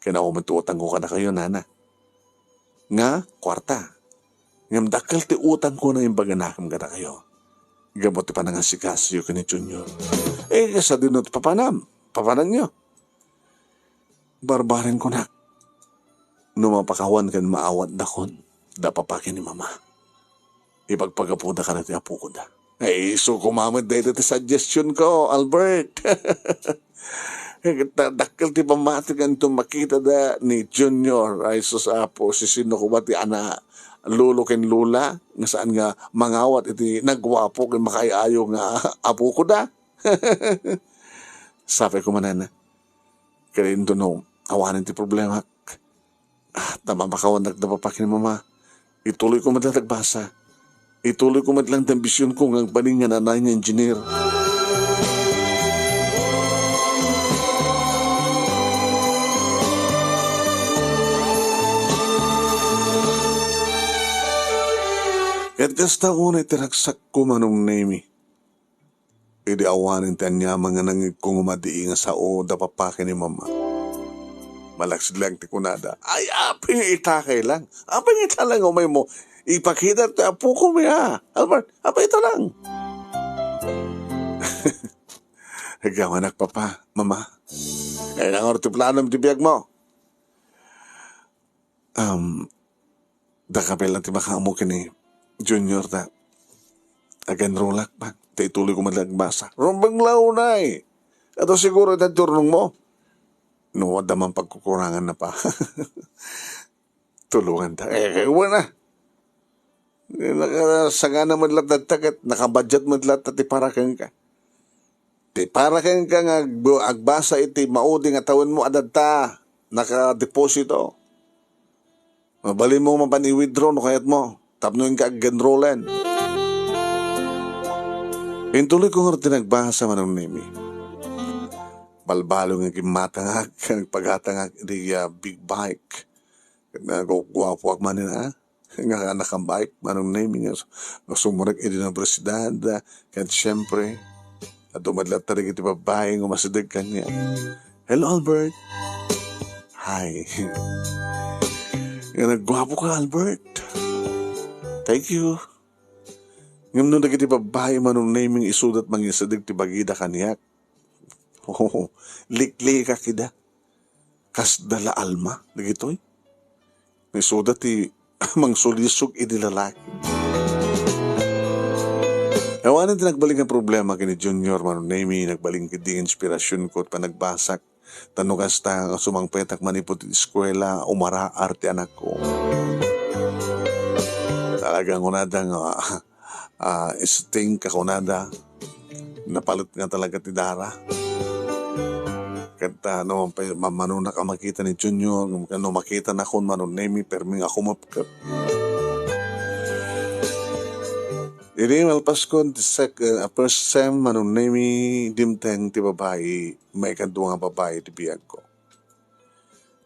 Ken awan met ti utangko kadakayo, Nana. Nga kuarta. Ngem dakkel ti utangko nga imbaganakem kadakayo gapu ti panangasikasoyo ken ni Junior. Eh, kasadino ti papanam-, papananyo? Barbarenko, nak. No mapakawan ken maawatdakon, da papa ken ni mama. Ipagpagapuda kadagiti apokoda. Ay, isu koma met dayta ti suggestion ko, Albert. Da-, dakkel ti pammatik nga inton makitada ni Junior, ay sus, Apo, sisino koma ti ana, lolo ken lola, nga saan nga mangawat iti nagguapo ken makaay-ayo nga apokoda? Sapay koma, Nana. Ket inton no, awanen ti problemak. Ah, ta mapakawandak da papa ken ni mama. Ituloyko met latta agbasa. Ituloyko met latta ti ambisionko nga agbalin nga nanay nga engineer. Ket kasta unay ti ragsakko, Manong Nemi. Idi awanen ti aniaman nga nangngegko nga madi nga sao da papa ken ni mama. Malaksid lang ti kunada, "Ay, apay nga ita kay lang? Apay nga ita lang umaymo? Ipakita ti apokon, ha? Albert, apay ita lang?" Agyaman, papa, mama. Ay, nangor ti planom ti biagmo. Um, dakami lang ti makaammo ken ni Junior ta agenrolak pa. Ta ituloyko met latta agbasa. Rumbeng la unay. Adu siguro ita ti turnongmo. No, adda man pagkukuranganna, pa. Tulonganta. Eh, kay wen a. Nakasagana met latta ket nakabudget met latta ti para kenka. Ti para kenka nga agbu-, agbasa iti maudi nga tawenmo, adda ta nakadeposito. Mabalinmo mapan i-withdraw no kayatmo tapno inka agenrolen. Intuloyko ngarud ti nagbasa, Manong Nemi. Balbaliw nga gimmatangak, nagpagatangak iti, ah, big bike. Ket naguguapoak manen, ah. Nga nakabike, Manong Nemi, nga, nga sumurek idi universidad, ah, ket siyempre, adu met latta dagiti babbai nga umasideg kaniak. "Hello, Albert." "Hi." Nga, "Nagguapoka, Albert." "Thank you." Ngem no dagiti babbai, Manong Nemi, nga isuda ti mangisideg ti bagida kaniak, liklikak ida. Kasda la Alma dagitoy. Nga isuda ti mangsulisog iti lalaki. Awanen ti nagbalin nga problema ken ni Junior, Manong Nemi, nagbalin ketdi nga inspirasionko ti panagbasak. Ta no kasta, sumangpetak manipud ti eskuela, umaraar ti anakko. Talaga, kunada nga, ah, sting ka, kunada. Napalit nga talaga ti dara. Ket, ah, no, pa-, mamanonak a makita ni Junior, no makitanakon, Manong Nemi, permi nga kumupkep. Idi malpaskon ti sec-, ah, first sem, Manong Nemi, dimteng ti babai, maikadua nga babai ti biagko.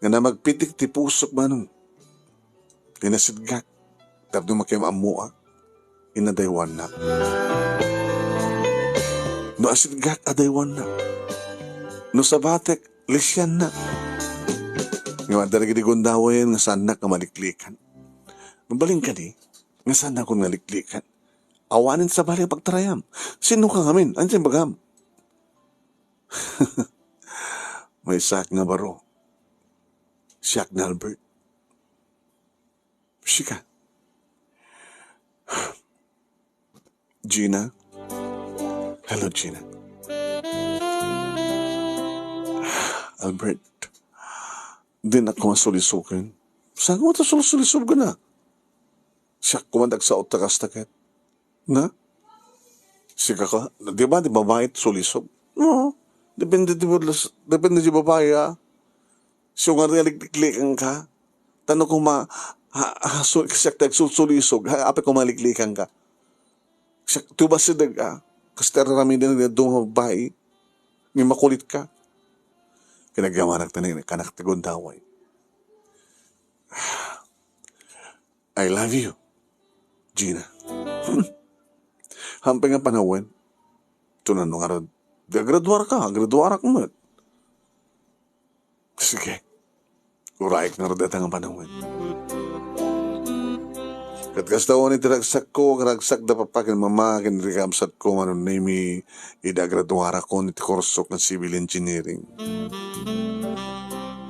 Nga namagpitik ti pusok, Manong. Inasidgak tapno makiam-ammoak, inadaywannak. No asidgak, adaywannak. No sabatek, lisiannak. Nga adda dagiti gundawen nga saannak nga maliklikan. Mabalin kadi nga saannakon nga liklikan. Awanen sabali a pagtarayam. Sino ka ngamin? Ania ti imbagam? Maysaak nga baro. Siak ni Albert. Sika. Gina. Hello, Gina. Albert, dinak koma sulisogen. Saan koma ta sul-, sulisogen a? Siak koma ti agsao ta kasta ket. Na? Sika ka, di ba, di babae ti sulisog? No. Depende ti, depende ti babae, ah. Siya nga nalikliklikan ka. Tano kuma, ha, ha, su-, siya ti agsulsulisog, ha, apay kuma liklikan ka. Siya, tuba si dag, ah. Kasta ramiden nga duma babae. Nga makulit ka. Kinagyamanak tayo, kanak ti gundaway. I love you, Gina. Hampay nga panawen, tunano nga rod, di agraduar ka, agraduarak met. Sige. Urayek nga rod dayta nga panawen. Ket kasta wen iti ragsakko, ragsak da papa ken mama, ken iti kabsatko, Manong Nemi, idi agraduarakon iti kursok nga civil engineering.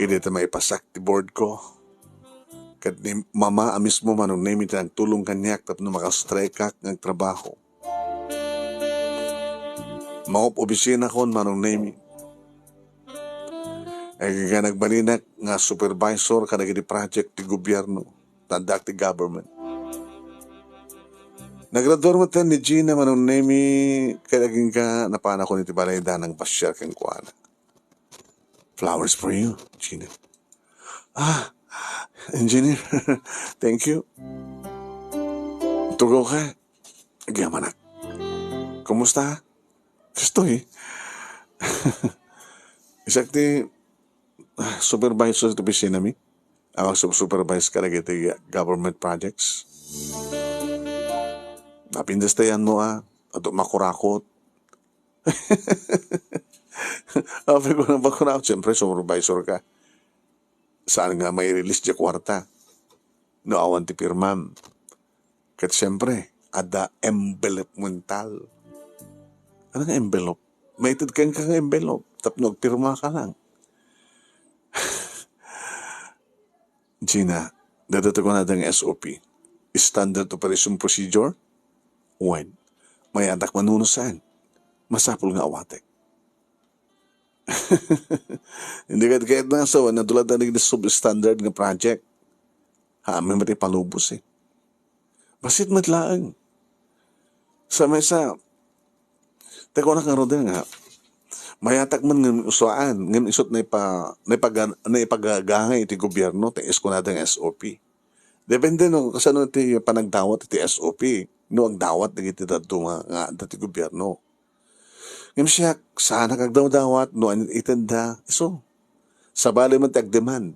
Idi ta maipasak ti board ko, ket ni mama a mismo, Manong Nemi, ti nagtulong kaniak tapno makastrikak nga agtrabaho. Mangup-opisinakon, Manong Nemi. Agingga nagbalinak nga supervisor kadagiti project ti gobierno, ta addaak ti government. Nagraduar met ni Gina, Manong Nemi, ket agingga napanakon iti balayda, nagpasiar kenkuana. Flowers for you, Gina. Ah, engineer, thank you. Tugaw ka. Agyamanak. Kumusta? Kastoy. Isak ti, ah, supervisor ti opisina mi. Ako sub-, supervise kadagiti government projects. Napindastayan mo, ah. Ato makurakot. Apay ko na makurakot. Siyempre, supervisor ka. Saan nga mai-release ti kuarta no awan ti pirmam? Ket siyempre, adda envelope mental. Ano nga envelope? Maited kenka nga envelope tapno agpirma ka lang. Gina, dayta ti kunada nga S O P, Standard Operation Procedure? Wen, mayatak manuno saan? Masapul nga awatek. Hindi ket kayat na sa wala, nadula ta naging substandard nga project. Ha, amin met ipalubos eh. Basit met laeng. Sa maysa, te kunak nga Rodel nga, mayatak man ngem uswaan, ngem isut naipa-, naipaga-, naipagagangay iti gobierno, ti iskunada nga S O P. Depende no, kasano ti panagdawat iti S O P, no agdawat dagiti dadduma nga adda ti gobierno. Ngem siak, saanak agdawdawat no anian itedda, isu. Sabali met ti agdemand.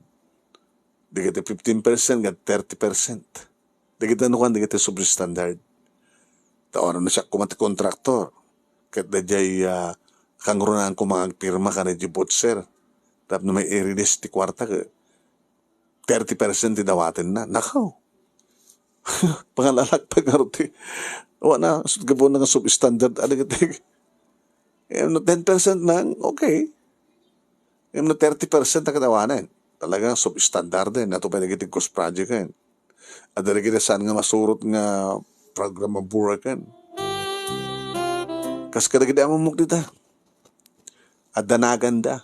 Dagiti fifteen percent ken thirty percent. Dagiti nanukan dagiti substandard. Ta awan no siak koma ti kontraktor. Ket daydiay, ah, kangrunaan koma nga agpirma kadaydiay butcher. Tapno mai-release ti kuarta ket thirty percent ti dawatenna. Nakaw. Pangalalak pa nga ruti. Wa na, sut gabon na nga substandard. Ano ka tig? Eh, no ten percent lang, okay. Eh, no thirty percent na katawanan. Talagang substandard din. Ato pa naging cost project yan. Adda lagi na saan nga masurot nga programa burakan. Kas kadagiti amamok dita. Adda naganda.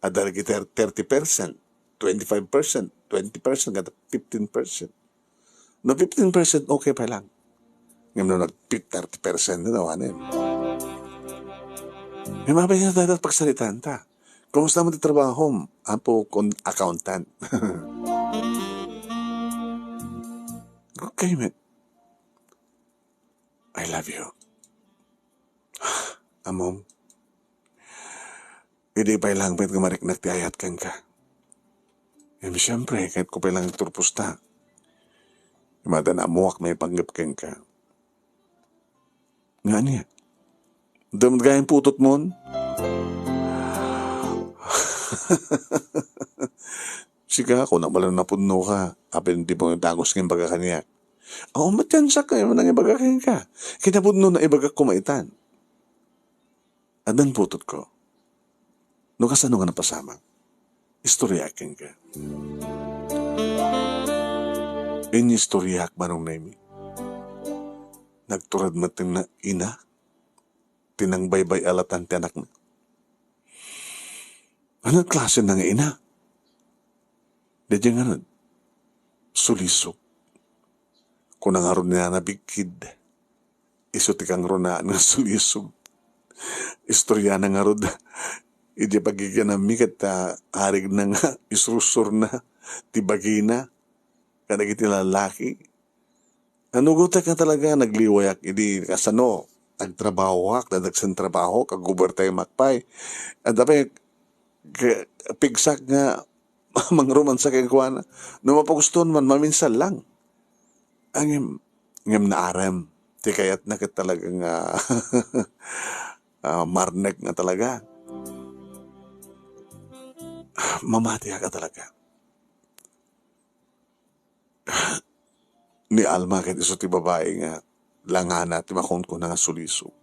Adda lagi ter-, thirty percent, twenty-five percent, twenty percent, kada fifteen percent. No fifteen percent, okay pa lang. Ngem no nag thirty percent na awanen. May mabay na tayo pagsalitaan ta. Kumusta mo ti trabaho, Apo, kun accountant? Okay, man. I love you. Amom, idi pay lang met nga mariknak ti ayat kenka. Em, siyempre, kahit ko pay lang turpusta. Imadan amuak may panggap kenka. Nga niya? Damot gayam putot mon? Sika, kung namalan na punno ka, apin di mo itagos nga baga kaniak. Aw, matyansak kayo, nang ibaga kenka. Kinapudno na ibagak kumaitan. Addan putotko. No kasano nga napasamak? Istoryaak kenka. Inistoryaak, Manong Nemi. Nagturad met ti na-, ina. Ti nangbaybay-alatan ti anakna. Ano klase na nga ina? Daydiay ngarud, sulisog. Kuna ngarud ni Nana Bigkid, isu ti kangrunaan nga sulisog. Istoriana ngarud, idiay pagkikianammi ket, ah, arigna nga isursurna ti bagina kadagiti lalaki. Nanugotak nga talaga, nagliwayak idi kasano, nagtrabahoak, nadagsen trabaho, kag-overtimeak pay. Adda pay, k-, pigsak nga mangromansa kenkuana. No mapagustoan man, maminsan lang. Ngem, ngem naarem. Ti kayatna ket talaga nga, ah, marnek nga talaga. Mamatiak a talaga. Ni Alma ket isu ti babai nga langana ti makunkuna nga sulisog.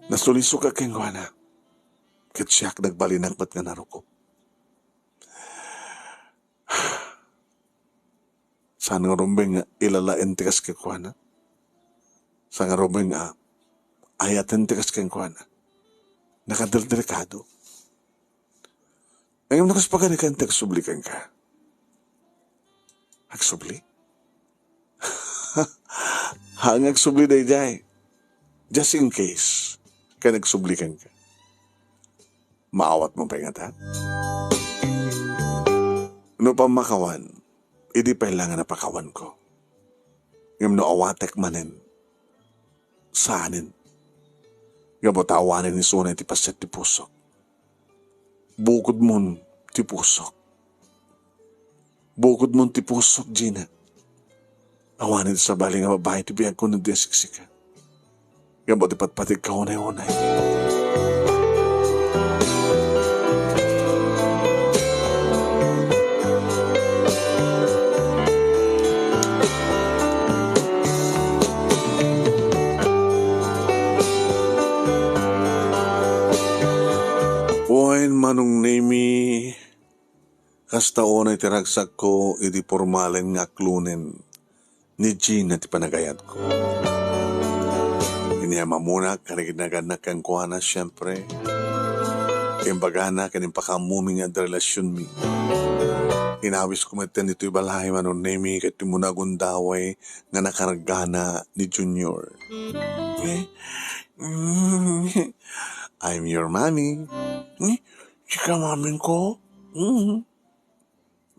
Nasulisog a kenkuana, ket siak nagbalinak met nga narukob. Saan nga rumbeng nga ilalaen ti kas kenkuana. Saan nga rumbeng nga ayaten ti kas kenkuana. Nakadeldelikado. Ngem no kas pagarikan ti agsubli kenka. Agsubli? Ha, nga agsubli daydiay. Just in case. Ken agsubli kenka. Maawat mo pay ngata? No pammakawan, idi pay la nga napakawanko. Ngem no awatek manen, saanen. Gapu ta awanen isuna iti paset ti pusok. Bukodmon ti pusok. Bukodmon ti pusok, Gina. Awanen ti sabali nga babai ti biagko no di a siksika. Gapu ti patpatik kaunay-unay. Wen, Manong Nemi, kasta unay ti ragsakko idi pormalen nga aklonen ni Gina ti panagayatko. Inyam a munak, kanaginagana kenkuana, siempre. Imbagana ken impakaammomi nga adda relasionmi. Inawisko metten ditoy balay, Manong Nemi, ket immuna gundaway nga nakargana ni Junior. Eh? Mm. I'm your mommy. Eh? Sika mamingko? Mm.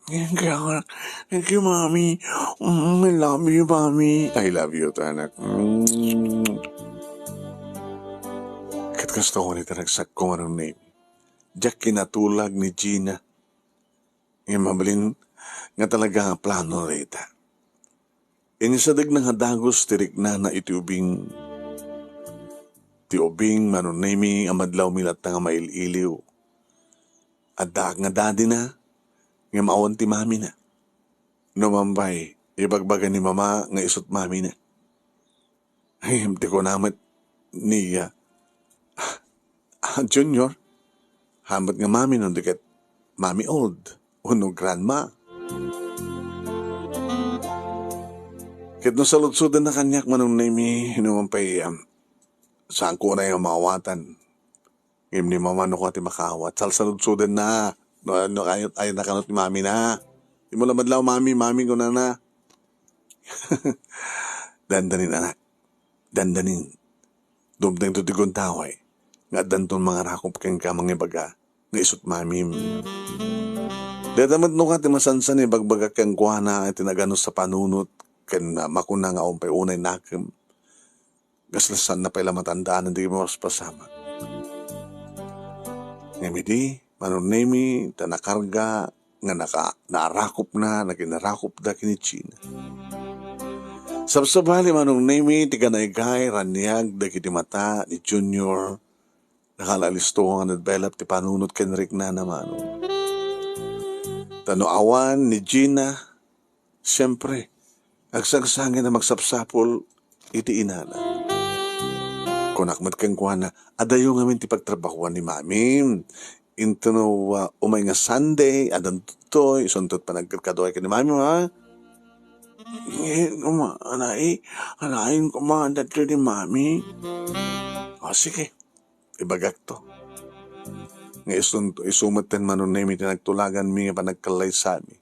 Kaya nga, thank you, Mommy. Mm, I love you, Mommy. I love you too, anak. Mm. Ket kasta unay ti ragsakko, Manong Nemi. Diak kinatulag ni Gina. Nga mabalin nga talaga nga plano dayta. Inisadegna nga dagus ti riknana iti ubing. Ti ubing, Manong Nemi, a madlawmi latta nga mail-iliw. Addaak nga dadina, ngem awan ti mamina. No man pay, ibagbaga ni mama nga isut mamina. Ngem ti kuna met ni, ah, ah, Junior, hamet nga mami no di ket mami old wenno grandma. Ket no saludsodenna kaniak, Manong Nemi, no man pay, um, saanko unay nga maawatan. Ngem ni mama no kua ti makaawat, salsaludsodenna. No, no, ayat, ayat na kano ti mami na. Di mo la madlaw, "Mami, mami," kunana. Dandanin, anak. Dandanin. Dumtengto ti gundaway nga addanton mangarakop kenka, mangibaga nga isut mamim. Dayta met no kua ti masansan ibagbagak kenkuana iti naganus a panunot ken, ah, makuna nga awan pay unay nakem. Kasla saanna pay la matandaan dagiti mapaspasamak. Ngem idi, Manong Nemi, ta nakarga nga naka-, naarakopna, nakinarakopda ken ni Gina. Sabsabali, Manong Nemi, ti ganaygay, raniag dagiti mata ni Junior, nakaalalisto nga nadbelap ti panunot ken riknana, Manong. Ta no awan ni Gina, siempre, agsagsangit a magsapsapul iti inana. Kunak met kenkuana, "Adayo ngamin ti pagtrabahoan ni Mami. Intono, ah, umay nga Sunday, addanto toy, isunto ti panagkadkaduay ken ni Mami, ha?" "Eh, kuma, anay, anayen kuma, adda toy ni Mami." "O, sige, ibagakto." Nga isunto, isu metten, Manong Nemi, ti nagtulaganmi nga panagkallaysami.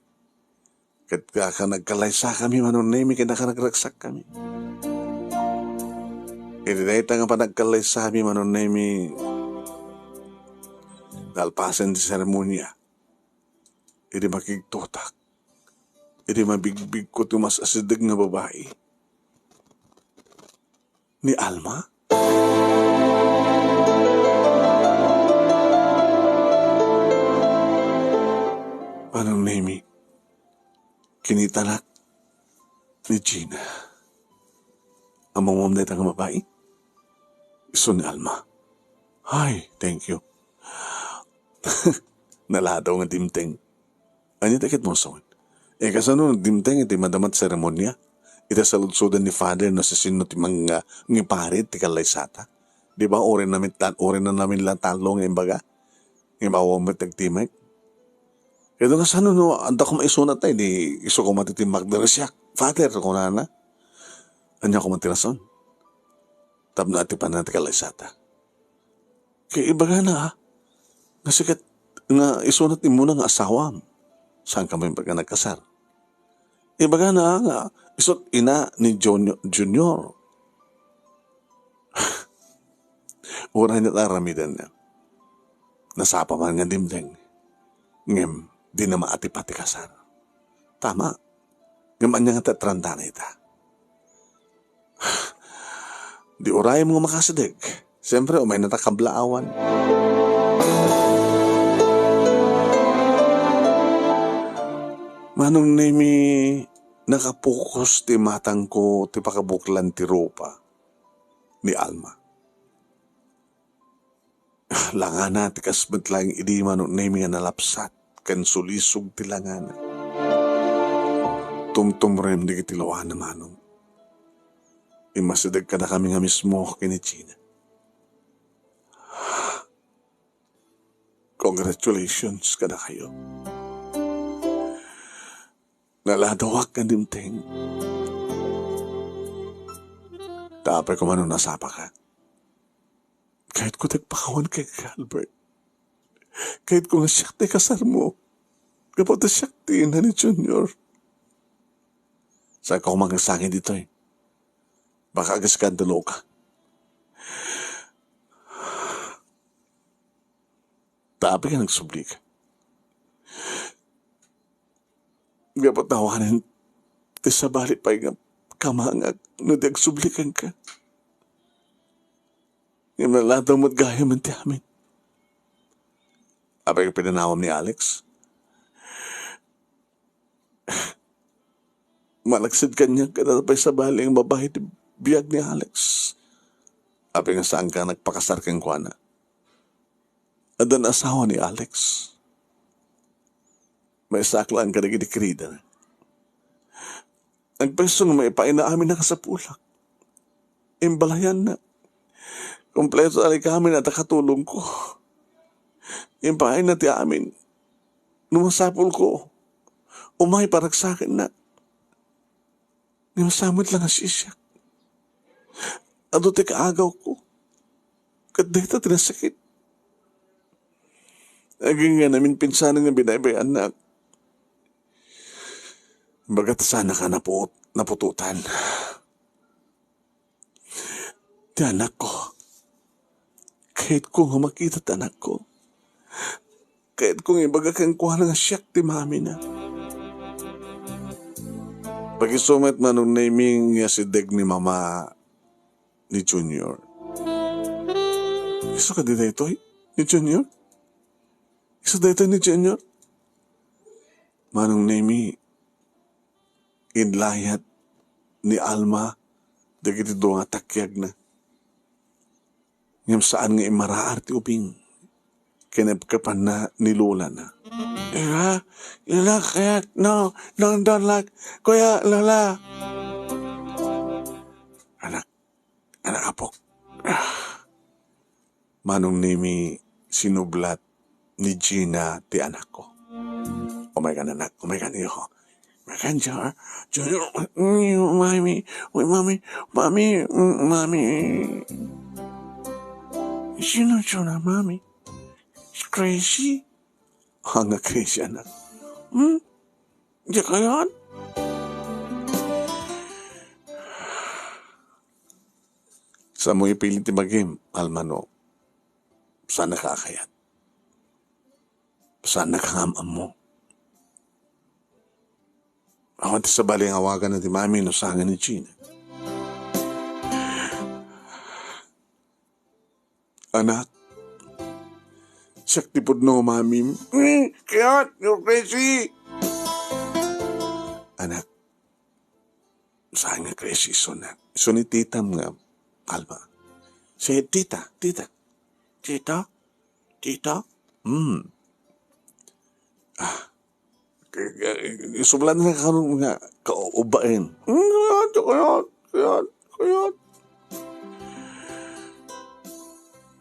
Ket kaka nagkallaysakami, Manong Nemi, ket nakaragsakkami. Iti dayta nga panagkallaysami, Manong Nemi, nalpasen ti seremonia. Idi makigtotak, idi mabigbigko ti mas asideg nga babai, ni Alma? Manong Nemi, kinitanak ni Gina. Ammom dayta nga babai? Isu ni Alma. Ay, thank you. Naladaw nga dimteng. Ania ti ket mo son? E, kasano dimteng iti madama ti seremonia? Iti saludsodan ni Father no siasino ti mangipari ti kallaysata. Di ba, uray namin tan-, uray na namin la tallo nga imbaga? Nga ibabaw met ti agtimek. Ket no kasano no, adda koma isunat, di isu koma ti timmakder, "Siak, Father," kunana. Ania koma ti rason? Tapno atipanna ti kallaysata. Ket ibagana, a, nga sikat, nga isunat immuna nga asawam. Saan ka man nga nagkasar? Ibagana, a, nga isut ina ni Junior, Junior. Uray nga aramidenna. Nasapa man nga dimteng. Ngem, di na maatipa ti kasar. Tama. Ngem ania nga ti atrandana ita? Di urayem nga makasideg. Siyempre, umayna ta kablaawan. Manong Nemi, nakapokus ti matangko ti pakabuklan ti rupa ni Alma. Langana ti kas met laeng idi, Manong Nemi, nga nalapsat ken sulisog ti langana. Tumtumrem dagiti luana, Manong. Immasideg kadakami nga mismo ken ni Gina. Congratulations kadakayo. Naladawak nga dimteng. Apay koma no nasapaka. Kayatko ti agpakawan kenka, Albert. Kayatko nga siak ti kasarmo. Gapu ta siak ti ina ni Junior. Saanka koma nga agsangit ditoy. Baka agiskan ti luka. Ta apay nga nagsublika? Gapu ta awanen ti sabali pay nga kamangak no di agsubli kenka. Ngem naladaw met gayam ti amin. Apay nga pinanawam ni Alex? Malaksid kaniak ket adda pay sabali nga babai ti biag ni Alex. Apay nga saanka nagpakasar kenkuana? Adda asawa ni Alex. Maisaklang kadagiti keridana. Agpayso nga maipaayna amin a kasapulak. Imbalayanna. Kompleto a rikami nga adda katulongko. Impaayna ti amin. No masapulko, umay paragsakennak. Ngem saan met la nga siak. Adu ti kaagawko. Ket dayta ti nasakit. Agingga namin pinsanen nga binaybay-annak. Imbagak ta saanka naput-, naputotan. Ti anakko. Kayatko nga makita ti anakko. Kayatko nga ibaga kenkuana nga siak ti mamina. Pakisu met, Manong Nemi, nga sideg ni Mama ni Junior. Isu kadi daytoy ni Junior? Isu daytoy ni Junior? Manong Nemi, inlayat ni Alma dagiti dua nga takiagna. Ngem saan nga immaraar ti ubing. Kinepkepanna ni lolana. Ira, ira, kayat, no, no, don't like, Kuya, Lola. Anak, anak, apok. Manong Nemi, sinublat ni Gina ti anakko. Umaykan, anak, umaykan, iho. Umaykan, Jor. Jor, mm, mami, uy, mami, mami, mm, mami. Sino, Jor, mami? Crazy? Ania nga crazy, anak? Hmm? Di kayat? Saanmo ipili ti bagim, Alma, no saannaka a kayat. Saannaka nga am-ammo. Awan ti sabali nga awagan na ti mami no saan nga ni Gina. Anak, siak ti pudno, mami. Mm, kayat, you're crazy. Anak, saan nga crazy isuna? Isu ni titam nga, Alma. Si tita, tita. Tita? Tita? Hmm. Ah. Isublan na karon nga kaubaen. Hmm, kayat, kayat, kayat, kayat.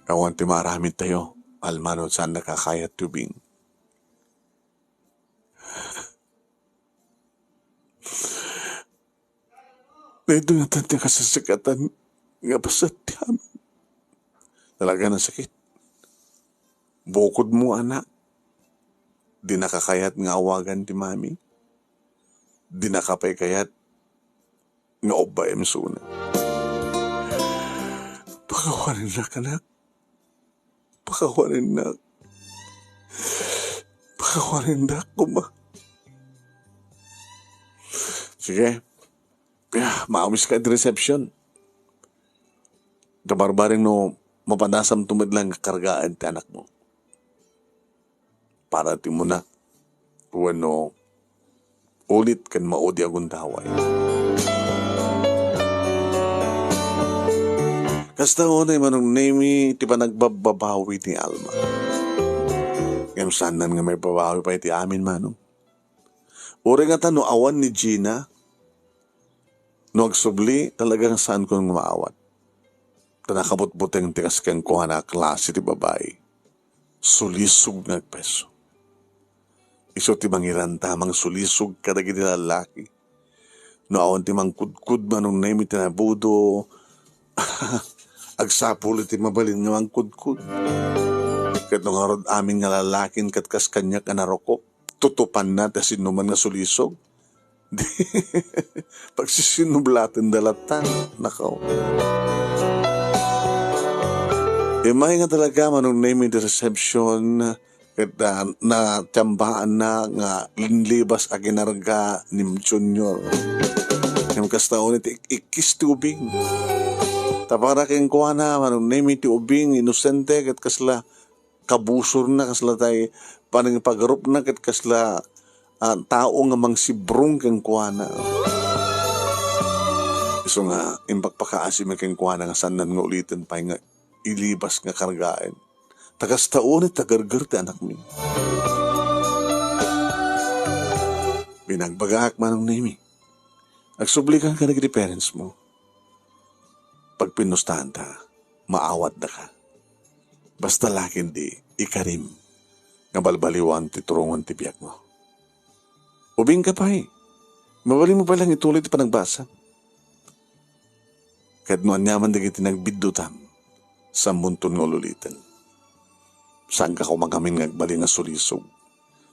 Awan ti maaramid tayo, Alma, no saannaka a kayat ti ubing. Daytoy ngatan ti kasasakatan nga paset ti amin. Talaga nasakit. Bukodmo, anak. Dinaka kayat nga awagan ti mami. Dinaka pay kayat nga ubbaem isuna. Pakawanennak, anak. Pakawanennak. Pakawanennak koma. Sige. Ah, maawiska iti reception. Kabarbareng no mapadasamto met lang nga kargaen ti anakmo. Para ti umuna, wenno ulit ken maudi a gundaway. Kasta unay, Manong Nemi, ti panagbababawi ni Alma. Ngem saannan nga maibabawi pay ti amin, Manong. Uray ngata no awan ni Gina, no agsubli, talagang saanko nga maawat. Ta nakabutbuteng ti kas kenkuana a klase ti babai. Sulisog nga agpeso. Isu ti mangiranta, mangsulisog kadagiti lallaki. No awan ti mangkudkod, Manong Nemi, ti nabudo, agsapul iti mabalin nga mangkudkod. Ket no ngarud amin nga lallakin ket kas kaniak a narukop, tutupanna ti sinuman nga sulisog. Di, pagsisinublatenda latta. Nakaw. Immay nga talaga, Manong Nemi, ti reception, ket, ah, natiambaanna nga linlibas a kinarga ni Junior. Ngem kasta unay ti ik-, ikkis ti ubing. Ta para kenkuana, Manong Nemi, ti ubing, inosente, ket kasla kabusorna, kasla tay panangipagarupna ket kasla, ah, tao nga mangsibrung kenkuana. Isu nga impakpakaasimi kenkuana nga saannan nga uliten pay nga ilibas nga kargaen. Ta kasta unay ti agerger ti anakmi. Binagbagaak, Manong Nemi. Agsublikan kadagiti parents mo. Pagpinustanta, maawatdaka. Basta la ket di ikarim nga balbaliwan ti turongen ti biagmo. Ubingka pay, mabalinmo pay lang ituloy ti panagbasa. Ket no aniaman dagiti nagbiddutam, sammonton nga ululiten. Saanka koma ngamin nga agbalin nga sulisog.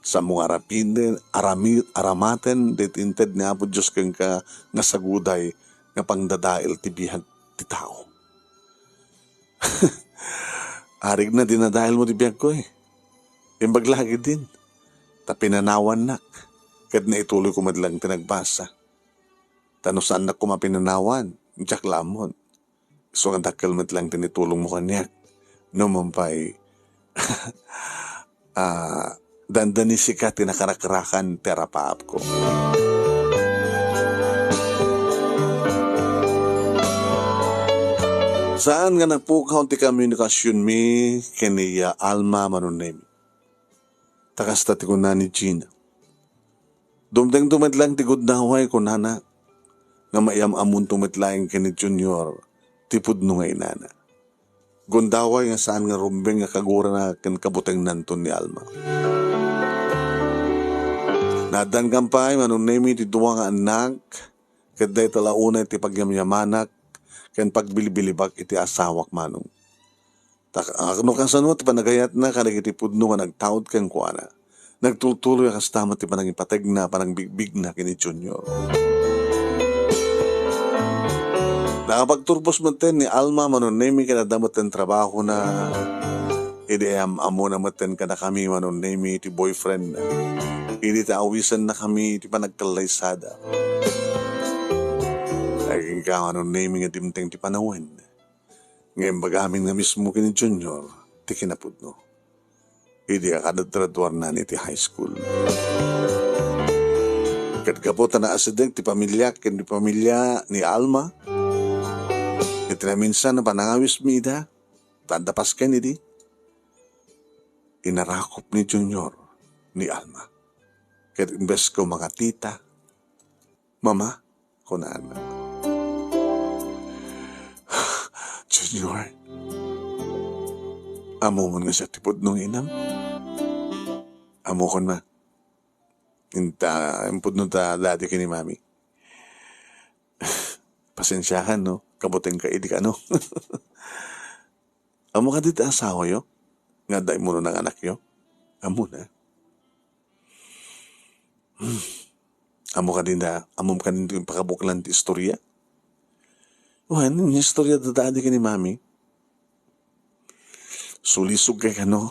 Saanmo nga arapiden, arami-, aramaten daytoy inted ni Apo Dios kenka nga saguday nga pangdadael ti biag ti tao. Arigna dinadaelmo ti biagko, eh. Imbag la ketdin, ta pinanawannak, ket naituloyko met lang ti nagbasa. Ta no saannak koma pinanawan, diak la ammon. Isu nga dakkel met lang ti naitulongmo kaniak. No man pay, ah, dandanisika ti nakarakrakan ti arapaapko. Saan nga napukaw ti komunikasionmi ken ni Alma, Manong Nemi. Ta kasta ti kuna ni Gina. Dumtengto met lang ti gundaway, kunana, nga maiyam-ammonto met laeng ken ni Junior ti pudno nga inana. Gundaway nga saan nga rumbeng nga kagurana ken kabutengnanton ni Alma. Naaddan kan pay, Manong Nemi, ti dua nga annak, ket dayta la unay ti pagyamyamanak ken pagbilbilibak iti asawak, Manong. Ta, ah, no kasano ti panagayatna kadagiti pudno nga nagtaud kenkuana, Nagtultuloy a kasta met ti panangipategna, panangbigbigna ken ni Junior. Nakapagturpos metten ni Alma, Manong Nemy, ken adda metten trabahona. Idi am-, ammona metten kadakami, Manong Nemy, ti boyfriend. Idi ta awisennakami ti panagkallaysada. Agingga, Manong Nemy, nga dimteng ti panawen. Ngem imbagamin nga mismo ken ni Junior ti kinapudno. Idi akagraduarna iti high school. Ket gapu ta naasideg ti pamiliak ken ti pamilia ni Alma, iti naminsan a panangawismi ida, ta adda pasken idi, inarakop ni Junior ni Alma. Ket imbes ko mga tita, "Mama," kunana. "Junior, ammom nga siak ti pudno nga inam?" "Ammokon, ma. Inta, impudno ta dadi ken ni mami." "Pasensiakan, no? Kabutengka idi kano." "Ammo kadi ti asawayo? Nga adda immuno nga anakyo?" "Ammona." Hmm. Ammo kadi na, ammom kadi ti pakabuklan ti istorya? Wen, nga istorya da dadi ken ni mami. Sulisog kay kano?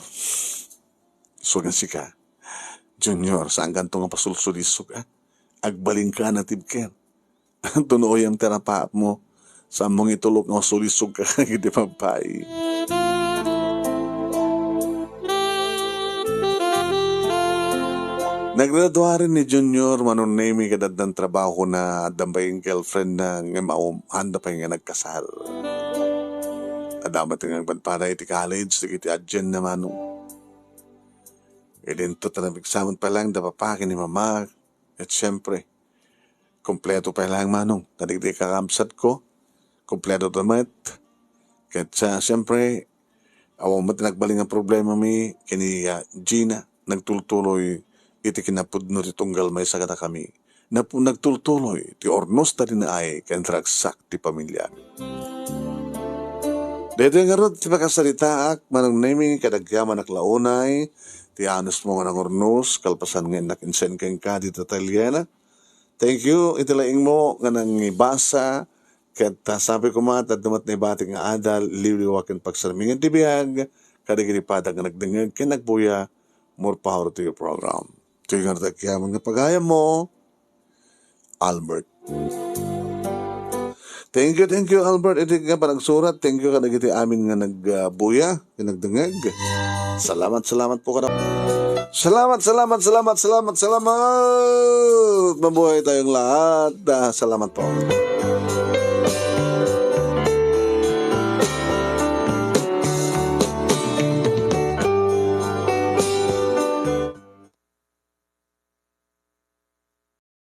Sugan sika. Junior, saan kanto nga pasulsulisog, ah? Agbalin ka na tibker. Tunuoyam ti rapaapmo. Saanmo nga itulok nga masulisog ka iti pagpai. Naggraduaren ni Junior, Manong Nemy, ket addan trabahona, addan pay girlfriend na, ngem awan, haanda pay nga nagkasar. Adda met nga agpadpada iti college, dagiti adienna, Manong. Idinto ta nagpigsamet pay laeng da papa ken ni mama, ket siempre, kompleto pay laeng, Manong. Kadagiti kakabsatko, kompleto da met. Ket sa-, siempre, awan met nagbalin nga problemami ken ni, ah, Gina, nagtultuloy iti kinapudno ti tunggal maysa kadakami. Nap-, nagtultuloy ti urnos ta dinaay ken ragsak ti pamiliami. Daytoy ngarud ti pakasaritaak, Manong Nemy, ket agyamanak la unay ti anusmo nga nangurnos, kalpasan nga innak insend kenka dita atelyena. Thank you iti laingmo nga nangibasa, ket, ah, sapay koma ta adda met naibatik nga adal, liwliwa ken pagsarmingan ti biag kadagiti padana nga nagdengngeg ken nagbuya. More power to your program. Toy nga nagtagyaman nga pagayammo, Albert. Thank you, thank you, Albert, iti nga panagsurat. Thank you kadagiti amin nga nagbuya, nga nagdengngeg. Salamat, salamat po kada. Salamat, salamat, salamat, salamat, salamat. Mabuhay tayong lahat. Ah, salamat po.